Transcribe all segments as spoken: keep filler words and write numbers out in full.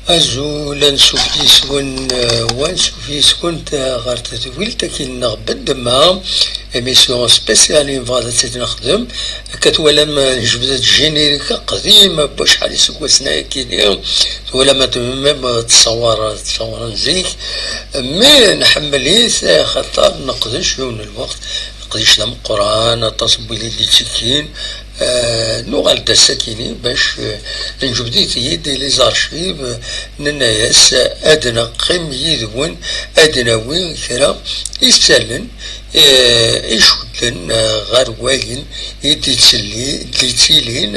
Azul, ansuf yis-wen, eh, wansuf yis-went, eh, ɣer tedwilt-agi-nneɣ Beddema, émission spéciale i nebɣa ad tt-id-nexdem. Akka twalam, eh, njebd-d générique aqdim, n wacḥal iseggasen ayakini, twalam ad même, eh, ttṣawar, ttṣawaren zik, mais nḥemmel-it, eh, xaṭer neqdec yiwen n lweqt, leqdic d ameqqran, aṭas n wid i d-ittekkin, Eh, nuɣal-d ass-akini bac, eh, nǧebd-it-id i les archives, eh, nenna-yas, eh, ad neqqim yid-wen, ad nawi kra isallen, eh, icudden, eh, ɣer wayen i d-ittilli-, d-ittilin.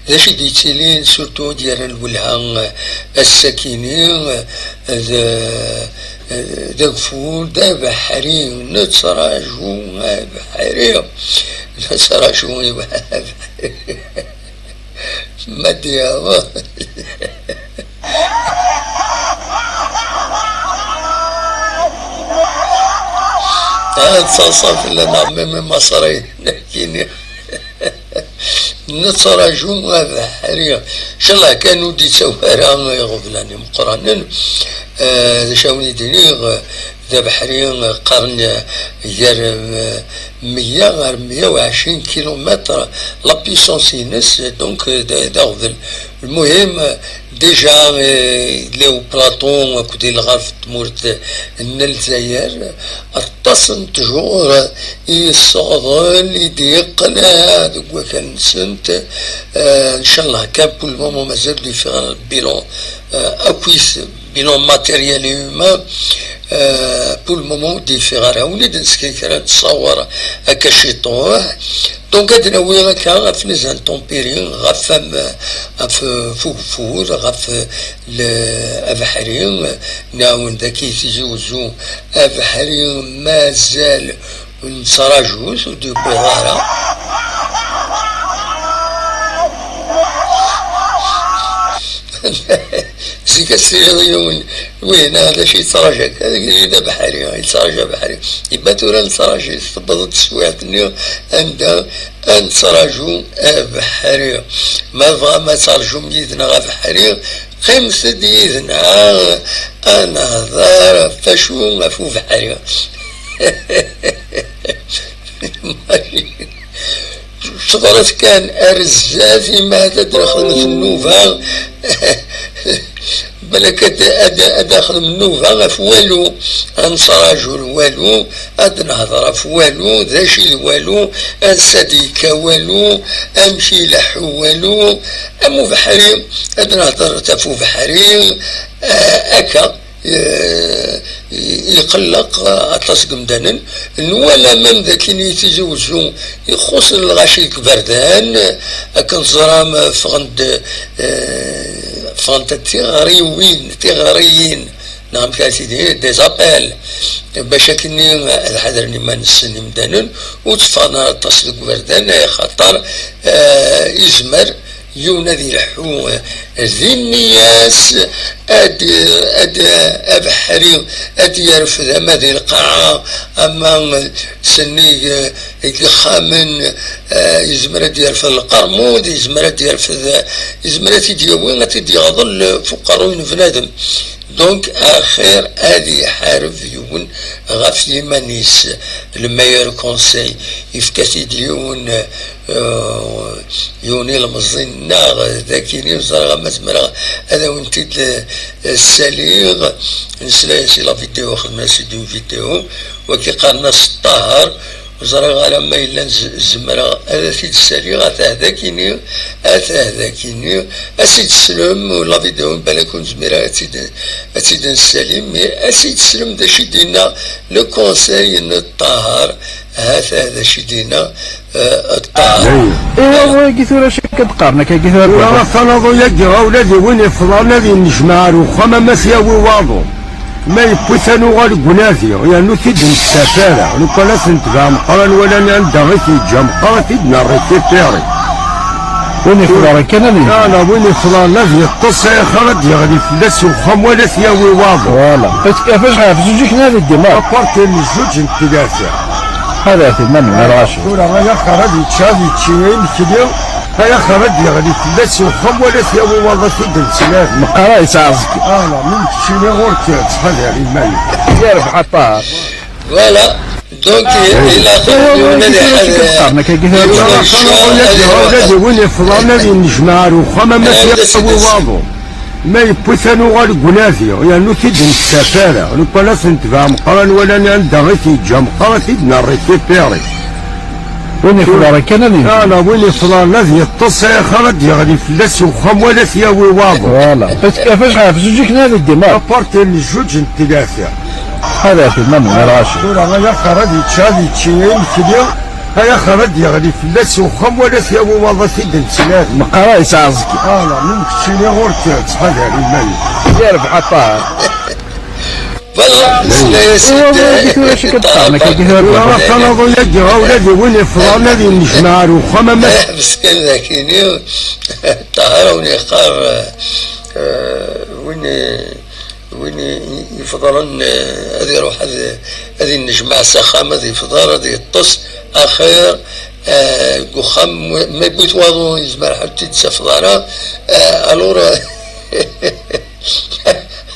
D acu i d-ittilin, surtout i d-yerran lwelha, eh, ass-akini, eh, d, eh, d ageffur, d abeḥri, nettraǧu abeḥri. Nettraǧu abeḥri. Ma d-yaweḍ. Ad ttaḍsan fell-aneɣ même imaṣriyen, nekkini. Nettraǧu abeḥri. Ncallah kan ur d-yettawi ara iɣeblan imeqqranen. Eh, d acu awen-id-iniɣ, d abeḥri, eh, qqaren, eh, gar, eh, meyya ɣer meyya u ɛecrin kilumetr la puissance-ines, donc, eh, d, d aɣbel. Lmuhim, eh, déjà, eh, les hauts plateaux akked lɣerb n tmurt n Lezzayer, aṭas n ttjur i yesseɣḍel, i d-yeqqen, eh, deg wakal-nsent. Eh, ncallah kan, pour le moment, mazal ur d-yeffiɣ ara bilan, eh, akk-is bilan matériel et humain, euh, pour le moment, ur d-yeffiɣ ara. Win i d-nesken kra n ttṣawar akka ciṭuḥ. Donc, ad nawi akka ɣef les intempéries, ɣef am-, ɣef, euh, ugeffur, ɣef, euh, le, abeḥri, nɛawen daki Tizi Uzzu, abeḥri mazal nettraǧu-t, ur d-yewwiḍ ara. Zik ad s-tiniḍ i yiwen, win, ah, d acu yettraǧu akka? Ad yini d abeḥri, yettraǧu abeḥri. Yebba tura nettraǧu-t, tewweḍ-d teswiɛt-nni anda ad nettraǧu abeḥri. Ma tebɣam ad terǧum yid-neɣ abeḥri, qqimet-d yid-neɣ, ad nehder ɣef wacu, ɣef ubeḥri. Ṣebret kan ar zdat, imi ad d-nexdem nnuba. Balak ad, ad, ad nexdem nnuba ɣef walu, ad nettṛaǧu walu, ad nehder ɣef walu, d acu i d walu, ansa d-yekka walu, amek i ileḥḥu walu, am ubeḥri, ad nehder ɣef ubeḥri, eh, akka. Eh, iqelleq aṭas n yemdanen. Nwala même d akken i Tizi Wezzu ixuṣṣ lɣaci deg iberdan, akken teẓram, ffɣen-d, eh, ffɣent-d tiɣriwin, tiɣriyin, neɣ amek ara tili, des appels, bac akkenni ad ḥadren iman-nsen imdanen, ur tteffɣen ara aṭas deg iberdan, axaṭer, eh, izmer yiwen ad ileḥḥu, eh, di nniyas, ad, ad, abeḥri ad yerfed ama di lqaɛa, ama sennig, eh, deg yexxamen, eh, yezmer ad yerfed lqermud, yezmer ad yerfed, yezmer ad t-id-yawi, ad t-id-yeɣḍel f uqerruy n bnadem. Donc, axir ad iḥareb yiwen ɣef yiman-is. Le meilleur conseil, yefka-t-id yiwen, eh, yiwen ilemẓi-nneɣ dagini, ur ẓriɣ ama zemreɣ ad awen-t-id, eh, ssaliɣ. Nesla-as i la vidéo, xedmen-as-id une vidéo. Wagi qqaren-as Ṭaher. Ur ẓriɣ ara ma yella z-, zemreɣ ad t-id-ssaliɣ, atah dagini, atah dagini. Ad t-id-teslem, la vidéo, balak ur nezmir ara ad tt-id-, ad tt-id-nessali, mais ad t-id-teslem d acu i d-yenna le conseil n Ṭaher, atah d acu i d-yenna, eh, Ṭaher. Ihi, wagi tura acu akka d-qqaren, akka, agi tura tura tura ɣef anaḍu-yagi, ula d win ifḍan ad yennejmaɛ ar uxxam ama t-yawi waḍu. Ma yewwi-t ad nuɣal deg unadi, yernu t-id-nettaf ara. Lukan ad t-netbeɛ meqqar ad nwali anda i t-yeǧǧa, meqqar ad t-id-nerr récupérer. Win yefḍaren kan ad yeǧǧ. Ala, win yefḍaren ad yeṭṭes, axir ad d-yeɣli fell-as uxxam wala ad t-yawi waḍu. Voilà. Ɣef zuǧ i kna di ddimar. Apparti n zuǧ n tlata. Ad iɛti iman-nni lɣaci. Tura ay axir ad yečč, ad yečči imekli. Ay axir ad d-yeɣli fell-as uxxam wala ad t-yawi waḍu ad t-id-nettnadi. Meqqar ad yettɛeẓẓeg. Ala, mi nekkini ɣur-k ttḥadar iman-ik. Yerbeḥ aṭar. Voilà. Donc, il a Ula d win yefḍan ad yennejmaɛ ar uxxam ama ad t-yawi waḍu. Ma yewwi-t ad nuɣal deg unadi, yernu t-id-nettaf ara. Lukan ad t-netbeɛ meqqar ad nwali anda i t-yeǧǧa, meqqar ad t-id-nerrikipiri. Win yefḍaren kan ad yefḍer. Ala, win yefḍaren ad yeṭṭes, ay axir ad d-yeɣli fell-as uxxam wala ad t-yawi waḍu. Voilà. Parce que ɣef zuǧ-ik ad d-immar. Aparti n zuǧ n tlata. Ḥader iman-im a lɣaci. Tura ay axir ad yečč, ad yečči imekli, ay axir ad d-yeɣli fell-as uxxam wala ad t-yawi waḍu ad t-id-nettnadi. Meqqar ad yettɛeẓẓeg. Ala, mi nekkini ɣur-k ttḥadar iman-ik. Yerbeḥ aṭar. Voilà, c'est, c'est, Tura aṭṭan-agi tura tura tura tura tura tura ula d win yefḍan ad yennejmaɛ ar uxxam ama Ḥbes kan dakini, Ṭaher a wen-yeqqar, eh, win, win yefḍren, eh, ad iruḥ ad, ad yennejmaɛ s axxam, ad yefḍer, ad yeṭṭes, axir, eh, deg uxxam, ma yewwi-t waḍu, yezmer ḥatta ur t-id-tafeḍ ara, eh, alors,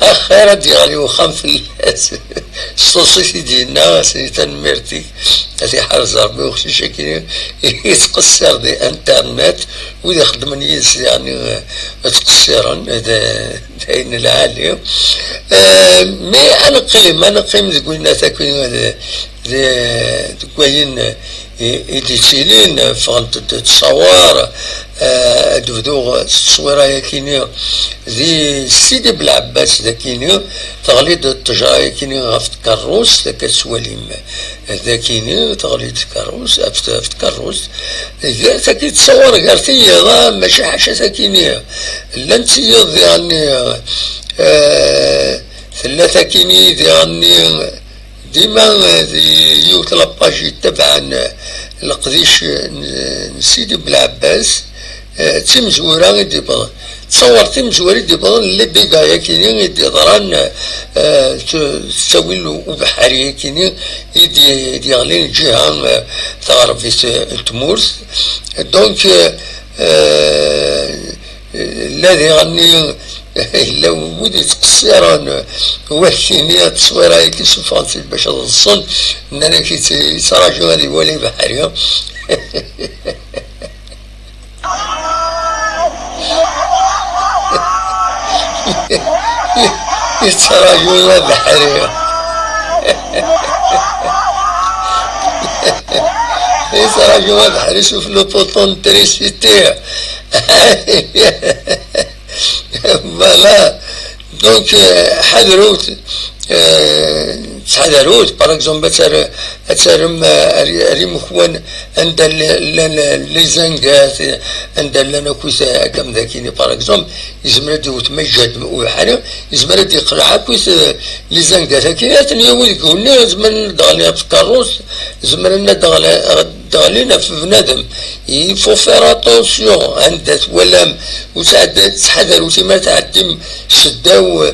Axir ad d-yeɣli uxxam fell-as. S teḍsa i t-id-yenna, as-nini tanemmirt-ik, ad t-iḥrez Rebbi uqcic-agi, yettqeṣṣir di internet, wid ixeddmen yid-s, yeɛni, ttqeṣṣiren, d, d ayen lɛali. Eh, mais ad neqqim, ad neqqim deg winna akk, d, d, deg wayen i, i d-yettilin, ffɣent-d ttṣawar, eh, ad d-bduɣ s tteswira-yakini di Sidi Belɛebbas dakini, teɣli-d ttejra-yakini ɣef tkerrust, akka tettwalim dakini, teɣli-d tkerrust, ɣef t-, ɣef tkerrust, gar, taki tettṣawar gar tiyiḍ, ah, mačči ḥaca takini, llant tiyiḍ diɣenni, eh, tella takini diɣenni, Dima, eh, di yiwet la page yettabaɛen, eh, leqdic, eh, n, n Sidi Belɛebbas, eh, d timezwura i d-yewwḍen. Ttṣawar timezwura i d-yewwḍen, les dégâts-yakini i d-yeḍran, eh, eh, t-, ttawil ubeḥri-yakini i d-, i d-yeɣlin lǧiha, eh, taɣerbit, eh, n tmurt. Donc, eh, eh, la diɣenni, Yella wid yettqeṣṣiren, wagini tteswira-agi suffɣen-tt-id bac ad ḍḍsen, nnan-ak yett-, yettraǧu ad iwali abeḥri. Yettraǧu abeḥri. Yettraǧu abeḥri, sauf le poteau d'électricité. Voilà. Donc, euh, ḥadrut, euh, ttḥadarut, par exemple, ad tar-, ad tarem, euh, ar, ar imekwan anda llan, llan, llan les zangat, anda llan akk, euh, akka am dakini, par exemple, yezmer ad iwet ma iǧǧa-d ubeḥri, yezmer ad iqleɛ akk, euh, les zangat-agi, ad ten-yawi deg unni, zemren ad d-ɣlin ɣef tkerrust, zemren ad d-ɣlin, ad d-ɣlin ɣef bnadem. Il faut faire attention, anda twalam, ur ttɛeddi-, ttḥadarut imi ara tɛeddim seddaw, euh,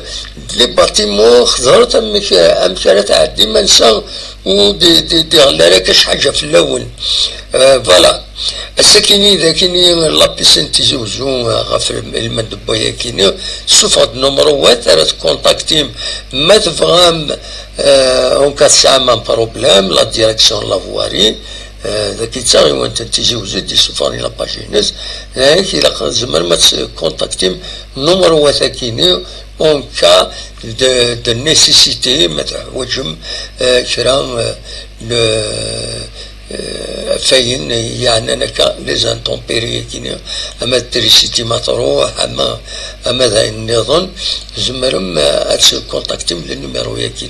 les bâtiments, xeẓret amek, amek ara tɛeddim ansa ur d-, d-, d-iɣelli ara kac ḥaǧa fell-awen. Euh, voilà. Ass-akini d akini la piscine Tizi Uzzu, euh, ɣef lm-, lmend n wayakini, suffeɣ-d numéro-wat ara tkuntaktim ma tebɣam, euh, en cas tesɛam un problème, la direction de la voirie, euh, dagi d taɣiwant n Tizi Uzzu i d-yessufɣen i la page-ines, d ayen ilaq tzemrem ad tkuntaktim numéro-wat akini, en cas de, de nécessité, ma teḥwaǧem, euh, kra, euh, le, euh, afayen yeɛnan akka les intempéries-agi, ama d trisiti ma truḥ, ama, ama d ayen nniḍen, tzemrem, euh, ad tkuntaktim le numéro-agi.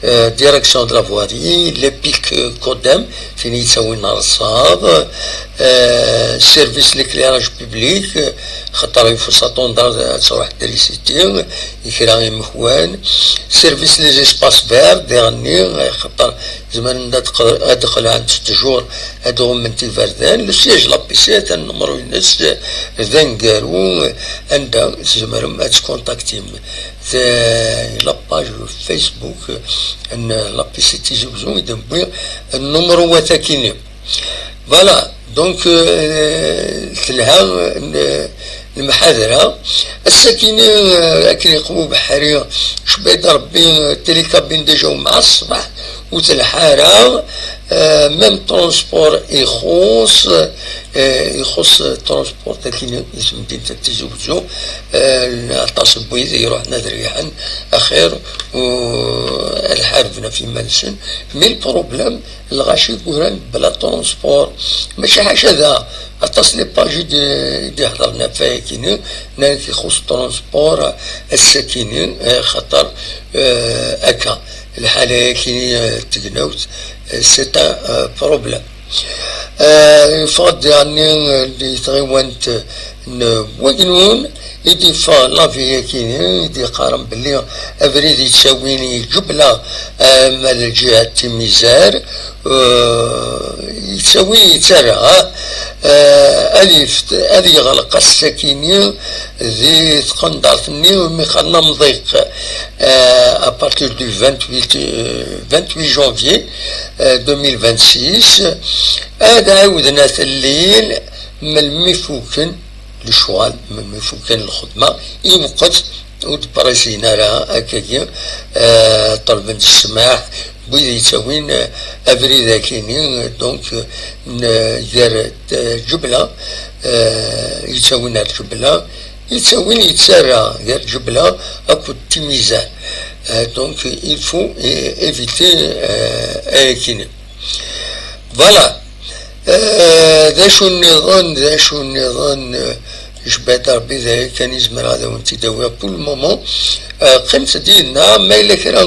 Euh, direction de la voirie, l'EPIC, euh, CODEM, tin yettawin rrṣad, euh, service l'éclairage public, euh, xaṭer il faut s'attendre ad truḥ trisiti i kra imekwan, service les espaces verts, diɣenni, euh, xaṭer zemren ad q-, ad qelɛen ttejur, ad ɣummen iberdan. Le siège la piscine, atan numéro-ines, euh, d aneggaru, euh, anda tzemrem ad tkuntaktim. D la page Facebook n la piscine Tizi Uzzu i d-newwi numéro-wat akini. Voilà, Donc, euh, telha, euh, lemḥadra. Ass-akini, euh, akken yeqwa ubeḥri, cbayda Rebbi, euh, télécabine déjà umɛa ṣṣbeḥ, ur telḥa ara. Euh, même transport ixuṣ, euh, ixuṣ transport akini, isem din Tizi Wezzu, euh, aṭas n wid iruḥen ad riḥen, axir, u, ad ḥarben ɣef yiman-nsen. Mais le problème, lɣaci yuran bla transport. Mačči ḥaca da, aṭas les pages i d-, i d-iheḍren ɣef wayakini, nnan-k ixuṣ transport ass-akini, eh, xaṭer, eh, akka, lḥala-yakini, eh, n tegnawt, eh, c'est un, eh, problème. Eh, yeffeɣ-d daɣenni, eh, di tɣiwant n Wagnun, i d-yeffeɣ l'avis-akini, i d-yeqqaren belli abrid yettawin i Ǧebla, eh, ma d lǧiha n Timizar, eh, yettawi, yettarra, eh, ad yeft-, ad yeɣleq ass-akini di tqendart-nni umi qqaren amḍiq, eh, à partir du vingt-huit, eh, vingt-huit janvier, eh, deux mille vingt-six, ad ɛiwden ad t-llin melmi fuken lecɣal, melmi fuken lxedma, i lweqt ur d-pressés ara akkagi, eh, ṭelben ssmaḥ, wid yettawin, eh, abrid akini, donc, eh, n-, gar, eh, Ǧebla, eh, yettawin ar Ǧebla, yettawin yettarra gar Ǧebla akked Timizar. Eh, donc, il faut, eh, éviter, eh, ayakini. Voilà. Eh, d acu nniḍen, d acu nniḍen, eh, jbad Rebbi d aya kan i zemreɣ ad awen-t-id-awiɣ pour le moment. Eh, qqimet-d yid-neɣ, ma yella kra,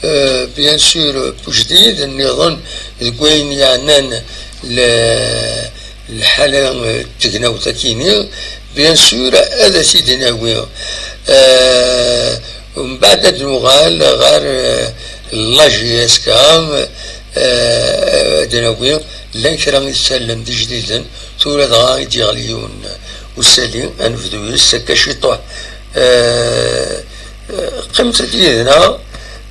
eh, bien sûr, eh, n ujdid nniḍen deg wayen yeɛnan le-, lḥala, eh, n tegnawt akini, bien sûr, ad as-id-nawi. Eh, mbeɛd ad nuɣal ɣer, eh, la J S K, eh, ad nawi, llan kra isallen d ijdiden, tura dɣa i d-yeɣli yiwen usali, ad nebdu yis akka ciṭuḥ. Eh, eh, qqimet-d yid-neɣ,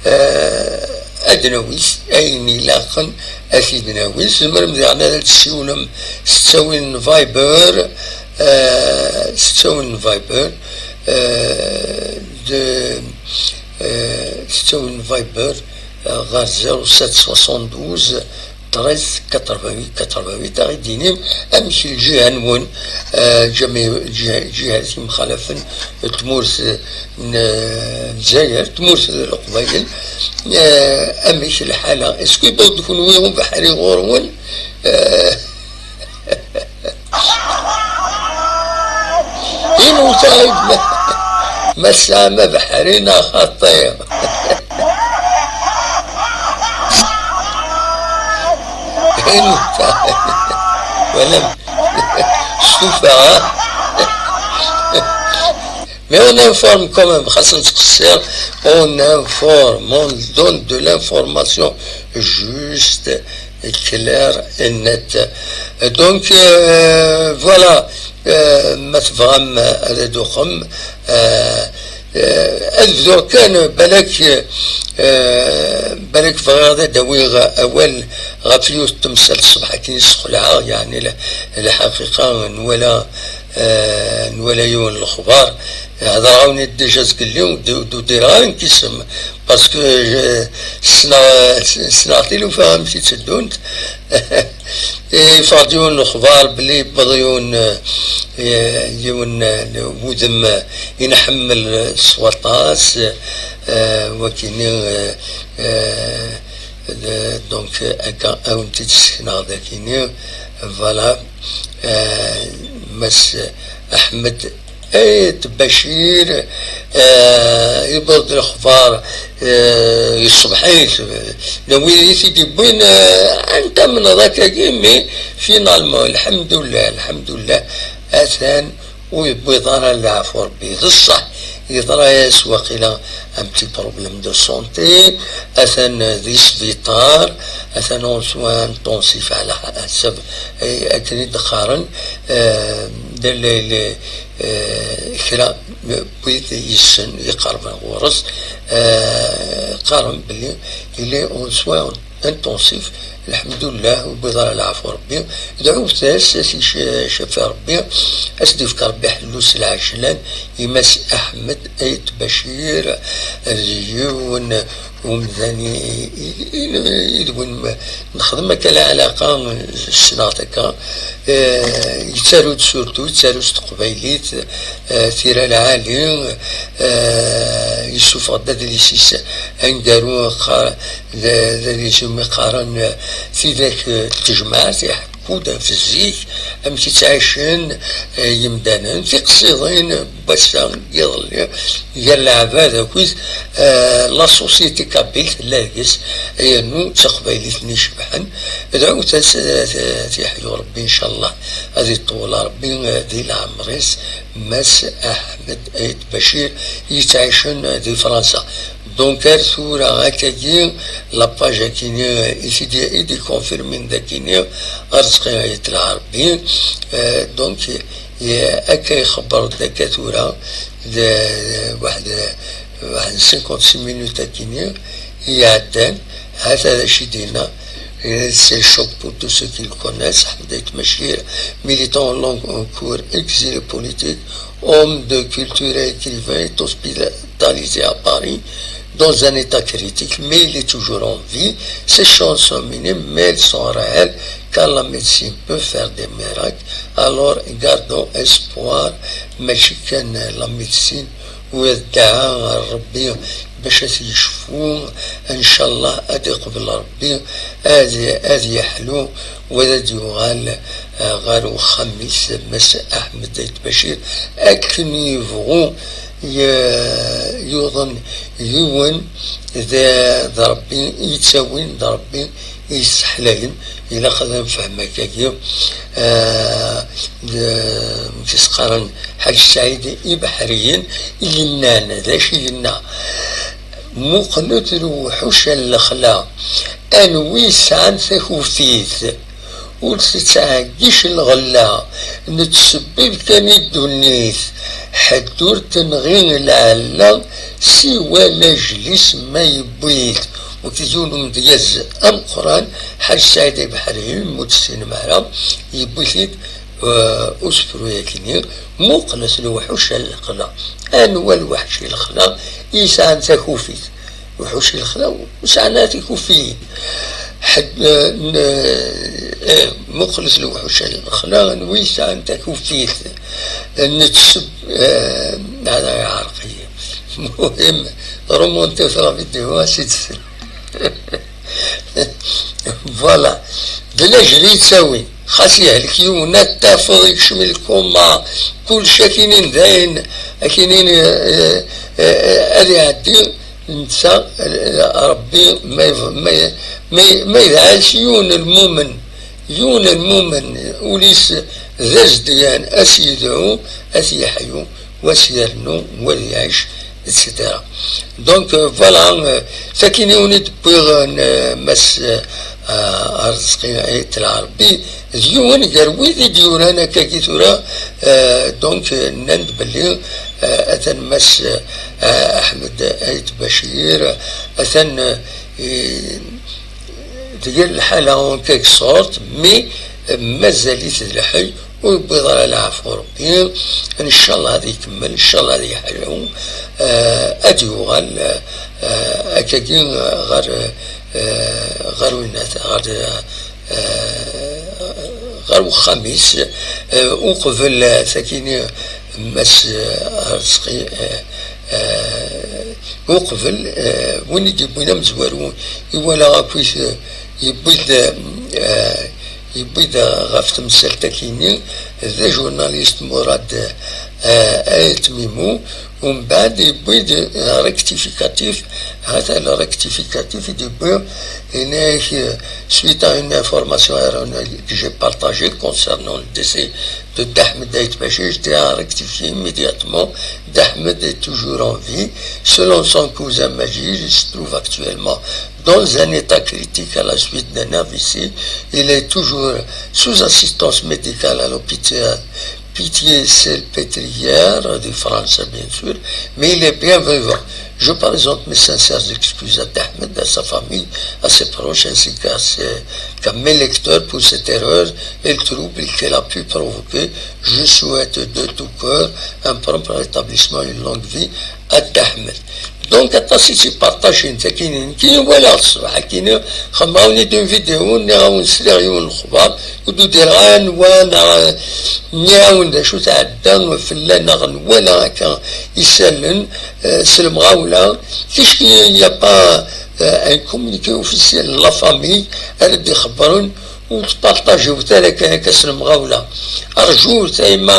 eh, ad nawi ayen ilaqen ad t-id-nawi. Tzemrem daɣen ad d-tessiwlem s ttawil n Viber, eh, s ttawil n Viber, eh, de, eh, s ttawil n Viber, eh, ɣer zéro sept soixante-douze treize quatre-vingt-huit quatre-vingt-huit, ad ɣ-d-tinim amek lǧiha-nwen, eh, ǧami-, ǧiha-, ǧihat yemxalafen n tmurt n, eh, Lezzayer, tmurt n Leqbayel, eh, amek lḥala? Est-ce que yewweḍ-d kunwi ubeḥri ɣur-wen? Eh, Inuta, ma, ma tesɛam abeḥri neɣ xaṭi? Inuta, wala s tuffɣa. Mais on informe quand même, xas nettqeṣṣir, on informe, on donne de l'information juste, claire et nette. Donc, euh, voilà, euh, ma tebɣam ad d-tuɣem, euh, euh, ad bduɣ kan, balak, euh, balak bɣiɣ ad d-awiɣ awal ɣef yiwet n temsalt ṣṣbeḥ akken i sxelɛeɣ, yeɛni la-, lḥaqiqa nwala, euh, nwala yiwen n lexbar, Hedreɣ-awen-d déjà zgelli, ur d-, ur d-udireɣ ara nekk isem, parce que je, ssneɣ, ssneɣ tilufa amek i tteddunt. Yeffeɣ-d yiwen n lexbar belli yewweḍ yiwen, eh, yiwen, eh, wudem, eh, i nḥemmel s waṭas, eh, wakini, eh, eh, d-, donc, akka, ad awen-t-id-ssekneɣ dagini, voilà, eh, Mass Ahmed Ayt Bacir, eh, yewweḍ-d lexbar, eh, yesbeḥ-it, eh, d wid i t-id-yewwin, eh, anta mneḍ akkagi, mais finalement, lḥemdullah, lḥemdullah, atan ur yewwiḍ ara leɛfu Rebbi. D ṣṣeḥ, yeḍra-yas waqila un petit problème de santé, atan di sbiṭar, atan en soins intensifs ɛla ḥsab, eh, akken i d-qqaren, eh, d, le, le, eh, kra n wid yessen iqerben ɣur-s, eh, qqaren belli il est en soins intensifs Lḥemdullah, wwiḍ ara lɛafu Rebbi. Dɛut-as, a t-icafi Rebbi, a s-d-ifk Rebbi ḥellu s lɛejlan i Mass Aḥmed Ayt Bacir, d yiwen umdan i, i, i, i d win ma nexdem akka lɛalaqa, ssneɣ-t akka. Eh, yettaru-d surtout, yettaru s teqbaylit, eh, tira lɛali, eh, yessufeɣ-d adlis-is aneggaru, qqar-, d, d adlis umi qqaren, eh, Tidak, eh, n tejmaɛt, iḥekku-d ɣef zik, amek i ttɛicen, eh, yimdanen, tiqsiḍin n wass-a, n yiḍelli, gar leɛbad akked, eh, la société kabyle tella deg-s, yernu d taqbaylit-nni icebḥen. Dɛut-as, eh, t-, t-, yeḥyu Rebbi, ncallah, ad iṭewwel Rebbi, eh, di leɛmer-is, Mass Aḥmed Ayt Bacir, yettɛicen di Fransa. Donc, ar tura, akkagi, la page akkini, i t-id-, i d-ikonfirmin d akkini, Arezqi Ayt Lɛerbi. Eh, donc, i-, akka ixebber-d akka tura, d, d, waḥed, waḥed cinquante-six minutes akkini, i iɛeddan, hata d acu i d-yenna. Eh, c'est le choc pour tous ceux qui le connaissent. Ahmed Ayt Bacir, militant long en cours, exilé politique, homme de culture et écrivain, est hospitalisé à Paris dans un état critique, mais il est toujours en vie. Ses chansons minimes, mais elles sont réelles, car la médecine peut faire des miracles. Alors, gardons espoir, mačči kan la médecine, u d ddeɛa ɣer Rebbi bac ad t-yecfu, ncallah ad iqbel Rebbi, ad, ad yeḥlu, u ad d-yuɣal, eh, ɣer uxxam-is, Mass Aḥmed Ayt Bacir, akken yebɣu y-, yuḍen yiwen, d, d Rebbi i yettawin, d Rebbi i yesseḥlayen. Ilaq ad nefhem akkagi, eh, d, amek i s-qqaren, Ḥaǧ Saɛid Ibeḥriyen i yennan, d acu i yenna? Muqlet lewḥuc n lexla, anwi yesɛan takufit, ur tettɛeggic lɣella, nettsebbib kan i ddunit, ḥedd ur tenɣi lɛella, siwa lajel-is ma yewwi-t. Wagi d yiwen umedyaz ameqqran, Ḥaǧ Saɛid Ibeḥri, ur t-tessinem ara, yewwi-t-id, eh, usefru-yagi-nni, muqlet lewḥuc n lexla. Anwa lweḥc i lexla i yesɛan takufit? Lewḥuc i lexla ur sɛan ara tikufiyin. Ḥedd, eh, n-, eh, muqlet lewḥuc n lexla, anwi yesɛan takufit? Nettsebbib, eh, ara iɛreq-iyi. Muhim, remontiɣ la vidéo, ainsi de suite. Voilà. D lajel i yettawin. Xas yehlek yiwen, ad t-tafeḍ yekcem lkuma, kullec akinin dayen, akinin, eh, eh, eh, ad iɛeddi, netta, eh, Rebbi ma yeb-, ma y-, ma y-, ma yedɛa-s yiwen lmumen, yiwen lmumen, ul-is d azedyan, ad s-yedɛu, ad t-yeḥyu, wa s-yernu, wa ad iɛic, et cetera. Donc, euh, voilà, euh, takini uni d-wwiɣ, euh, Mass, euh, euh, Arezqi Ayt Lɛerbi, d yiwen gar wid i d-yuran akkagi tura, euh, donc, euh, nnan-d belli, euh, atan Mass, euh, Aḥmed Ayt Bacir, atan, euh, i-, deg lḥala en quelque sorte, mais, euh, mazal-it d lḥey, ur yewwiḍ ara leɛfu Rebbi. Ncallah ad ikemmel, ncallah ad yeḥlu, eh, ad yuɣal, eh, akkagi, eh, ɣer, eh, ɣer winat, ɣer, eh, ɣer uxxam-is, eh, uqbel, eh, takini, Mass, eh, Arezqi, eh, eh, uqbel, eh, win i d-yewwin amezwaru, iwala akkit, eh, yewwi-d, eh, yewwi-d ɣef temsalt-agi-nni d ajurnalist Murad, eh, Ayt Mimu, umbeɛd yewwi-d, eh, rectificatif, hata le rectificatif i d-yewwi, yenna-yak, eh, suite à une information erronée que j'ai partagée concernant le décès de D'Ahmed Ayt Bachir, je tiens à rectifier immédiatement. D'Ahmed est toujours en vie. Selon son cousin Majid, il se trouve actuellement dans un état critique à la suite d'un A V C. Il est toujours sous assistance médicale à l'hôpital Pitié-Salpêtrière de France, bien sûr, mais il est bien vivant. Je présente mes sincères excuses à Ahmed, à sa famille, à ses proches, ainsi qu'à ses, qu'à mes lecteurs pour cette erreur et le trouble qu'elle a pu provoquer. Je souhaite de tout cœur un prompt rétablissement et une longue vie à Ahmed. Donc, aṭas i tt-iparṭajin, tagi, nekkini walaɣ-tt ṣṣbeḥ-agi, xedmeɣ-awen-id une vidéo, nniɣ-awen sliɣ yiwen n lexbar, ur d-udireɣ ara anwa, neɣ nniɣ-awen d acu tɛedda fell-aneɣ, nwala akka isallen, euh, s lemɣawla, ticki, il n'y a pas, euh, un communiqué officiel de la famille ara d-ixebbren, ur tparṭajiwet ara kan akka s lemɣawla. Rjut ayma,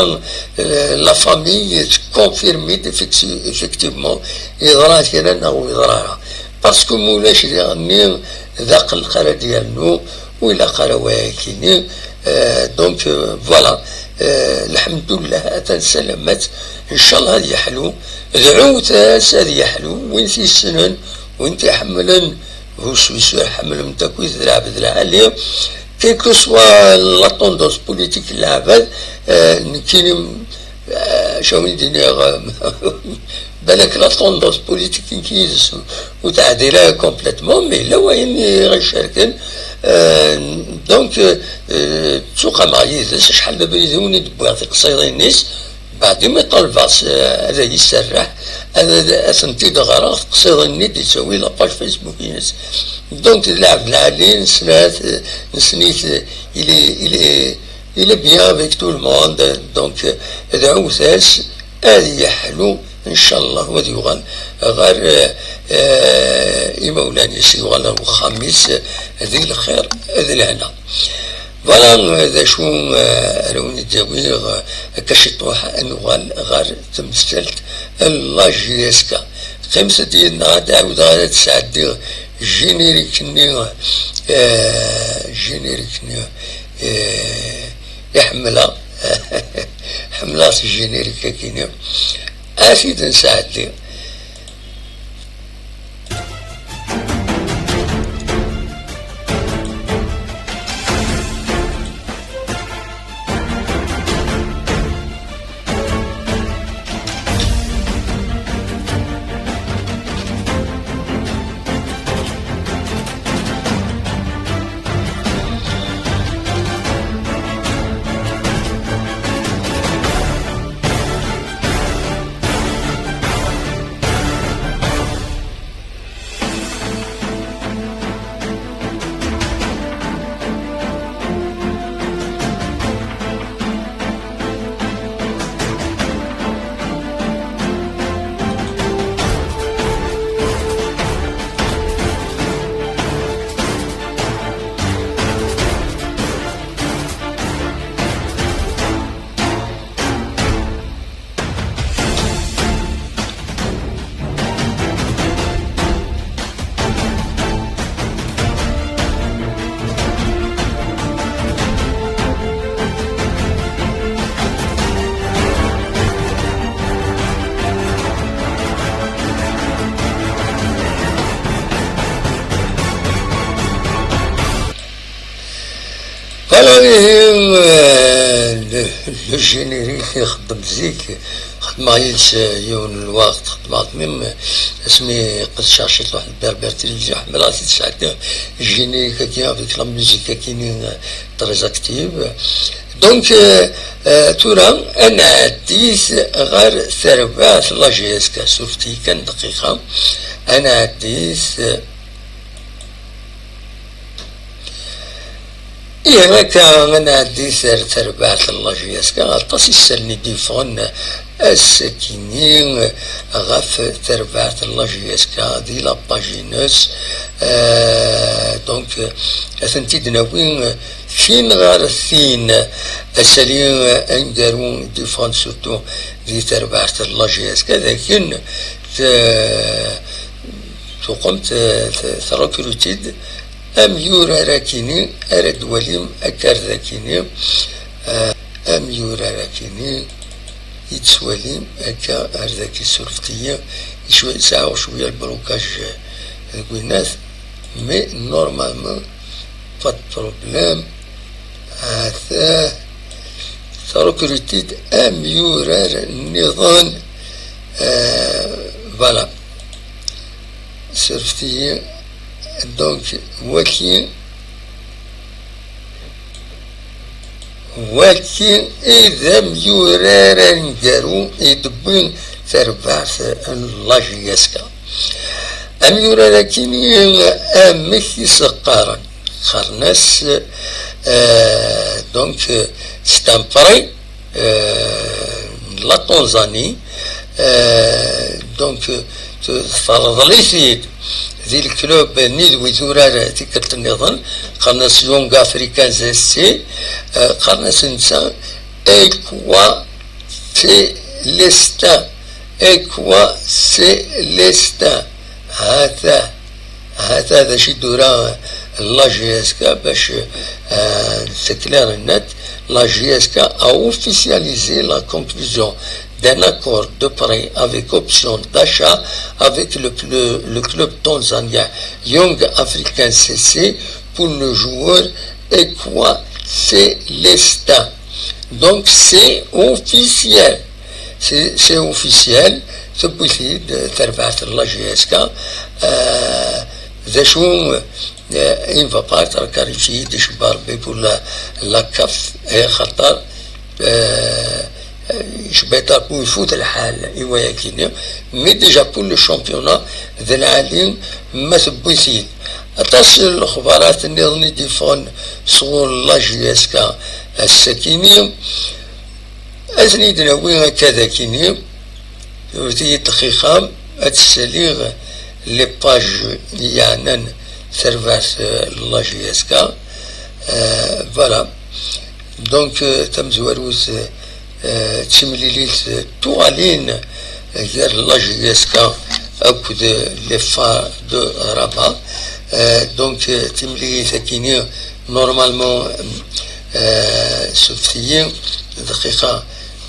euh, la famille tconfirmi-d effecti-, effectivement yeḍra kra neɣ ur yeḍra ara. Parce que ma ulac diɣenni d aqelleq ara d-yernu, ur ilaq ara wayakini. Euh, donc, euh, voilà. Euh, lḥemdullah, atan salamat. Ncallah ad yeḥlu. Dɛut-as ad yeḥlu. Win t-yessnen, win t-iḥemmlen, ur s-, ur s-, ḥemmlemt akk d lɛebd lɛali. Quelle que soit la tendance politique n lɛebd, euh, nekkini, euh, acu ara wen-d-iniɣ, euh, balak la tendance politique nekk yid-s ur teɛdil ara complètement, mais yella wayen i ɣ-icerken. Euh, donc, euh, ttuqameɣ yid-s, acḥal d abrid i wen-id-wwiɣ tiqsiḍin-is, beɛd imi ṭalbeɣ-s, euh, ad iyi-serreḥ, ad, ad, ad tent-id-ɣreɣ, tiqsiḍin-nni d-yettawi la page Facebook-ines. Donc, d lɛebd lɛali, nesla-t, nessen-it, il est, il est, il est bien avec tout le monde, donc, euh, dɛut-as, ad yeḥlu, ncallah, u ad yuɣal ɣer, eh, eh, imawlan-is, yuɣal ɣer uxxam-is, eh, di lxir, d lehna. Voilà, eh, d acu, eh, ara wen-id-awiɣ, eh, akka ciṭuḥ, ad nuɣal ɣer temsalt n la J S K. Qqimet-d yid-neɣ, ad ɛawdeɣ ara d-sɛeddiɣ générique-nni, eh, générique-nni, eh, i ḥemmleɣ. Ḥemmleɣ s générique-agi-nni. Ad t-id-nesɛeddi. Voilà, ihi, euh, le, le générique ixeddem zik, xedmeɣ yid-s, euh, yiwen n lweqt, xedmeɣ-t même, euh, asmi qedceɣ ciṭuḥ n Berbère Télévision, ḥemmleɣ ad t-id-sɛeddiɣ, générique-agi avec la musique-agi-nni, euh, très active. Donc, euh, euh, tura, ad nɛeddi ɣer terbaɛt n la J S K, surfet-iyi kan dqiqa, ad nɛeddi, euh, Ihi akka ad nɛeddi ar terbaɛt n la J S K, aṭas isallen i d-yeffɣen ass-agi-nni ɣef terbaɛt n la J S K di la page-ines. Euh, donc, ad tent-id-nawi tin ɣer tin. Asali aneggaru i d-yeffɣen surtout di terbaɛt n la J S K, d akken t-, tuqemt, eh, t-, trekruti-d amyurar akini ara d-twalim akka ar dakini, eh, amyurar akini i tettwalim akka ar daki, surfet-iyi, cwi-, sɛiɣ cwiya lblukaj, eh, deg winnat, mais normalement pas de problème. Ata trekruti-d amyurar nniḍen, eh, voilà. Surfet-iyi. Donc, waki, waki i d amyurar aneggaru i d-wwin tarbaɛt n la J S K. Amyurar-agi-nni, amek i s-qqaren? Qqaren-as, euh, donc, euh, c'est un prêt, euh, la Tanzanie, euh, donc, euh, terḍel-it-id di leklub-nni d wid urar tikkelt nniḍen, qqaren-as Young Africans S C, euh, qqaren-as netta Equa Celestin, Equa Celestin. Hata, hata d acu i d-tura la J S K bac, euh, c'est clair et net. La J S K a officialisé la conclusion d'un accord de prêt avec option d'achat avec le, le, le club tanzanien Young Africans S C pour le joueur Equa Celestin. Donc c'est officiel. C'est, c'est officiel. Tewwi-t-id terbaɛt n la J S K. Euh, d acu, euh, il ne va pas être qualifié de Barbe pour la, la CAF, et Qatar, euh, je vais pas pour foot le hal, mais déjà pour le championnat de la Ligue, ma tewwi-t-id. Aṭas n lexbarat nniḍen i d-yeffɣen sɣur la J S K ass-akini. Ad ten-id-nawi akka d akini, ur iyi-d-xixa, ad ssaliɣ les pages yeɛnan tarbaɛt, euh, la J S K. Euh, voilà. Donc, euh, tamezwarut, euh, d timlilit, euh, tuɣalin, euh, gar la J S K akked les FAR de Rabat. Euh, donc, euh, timlilit akini, normalement, euh, sufet-iyi dqiqa,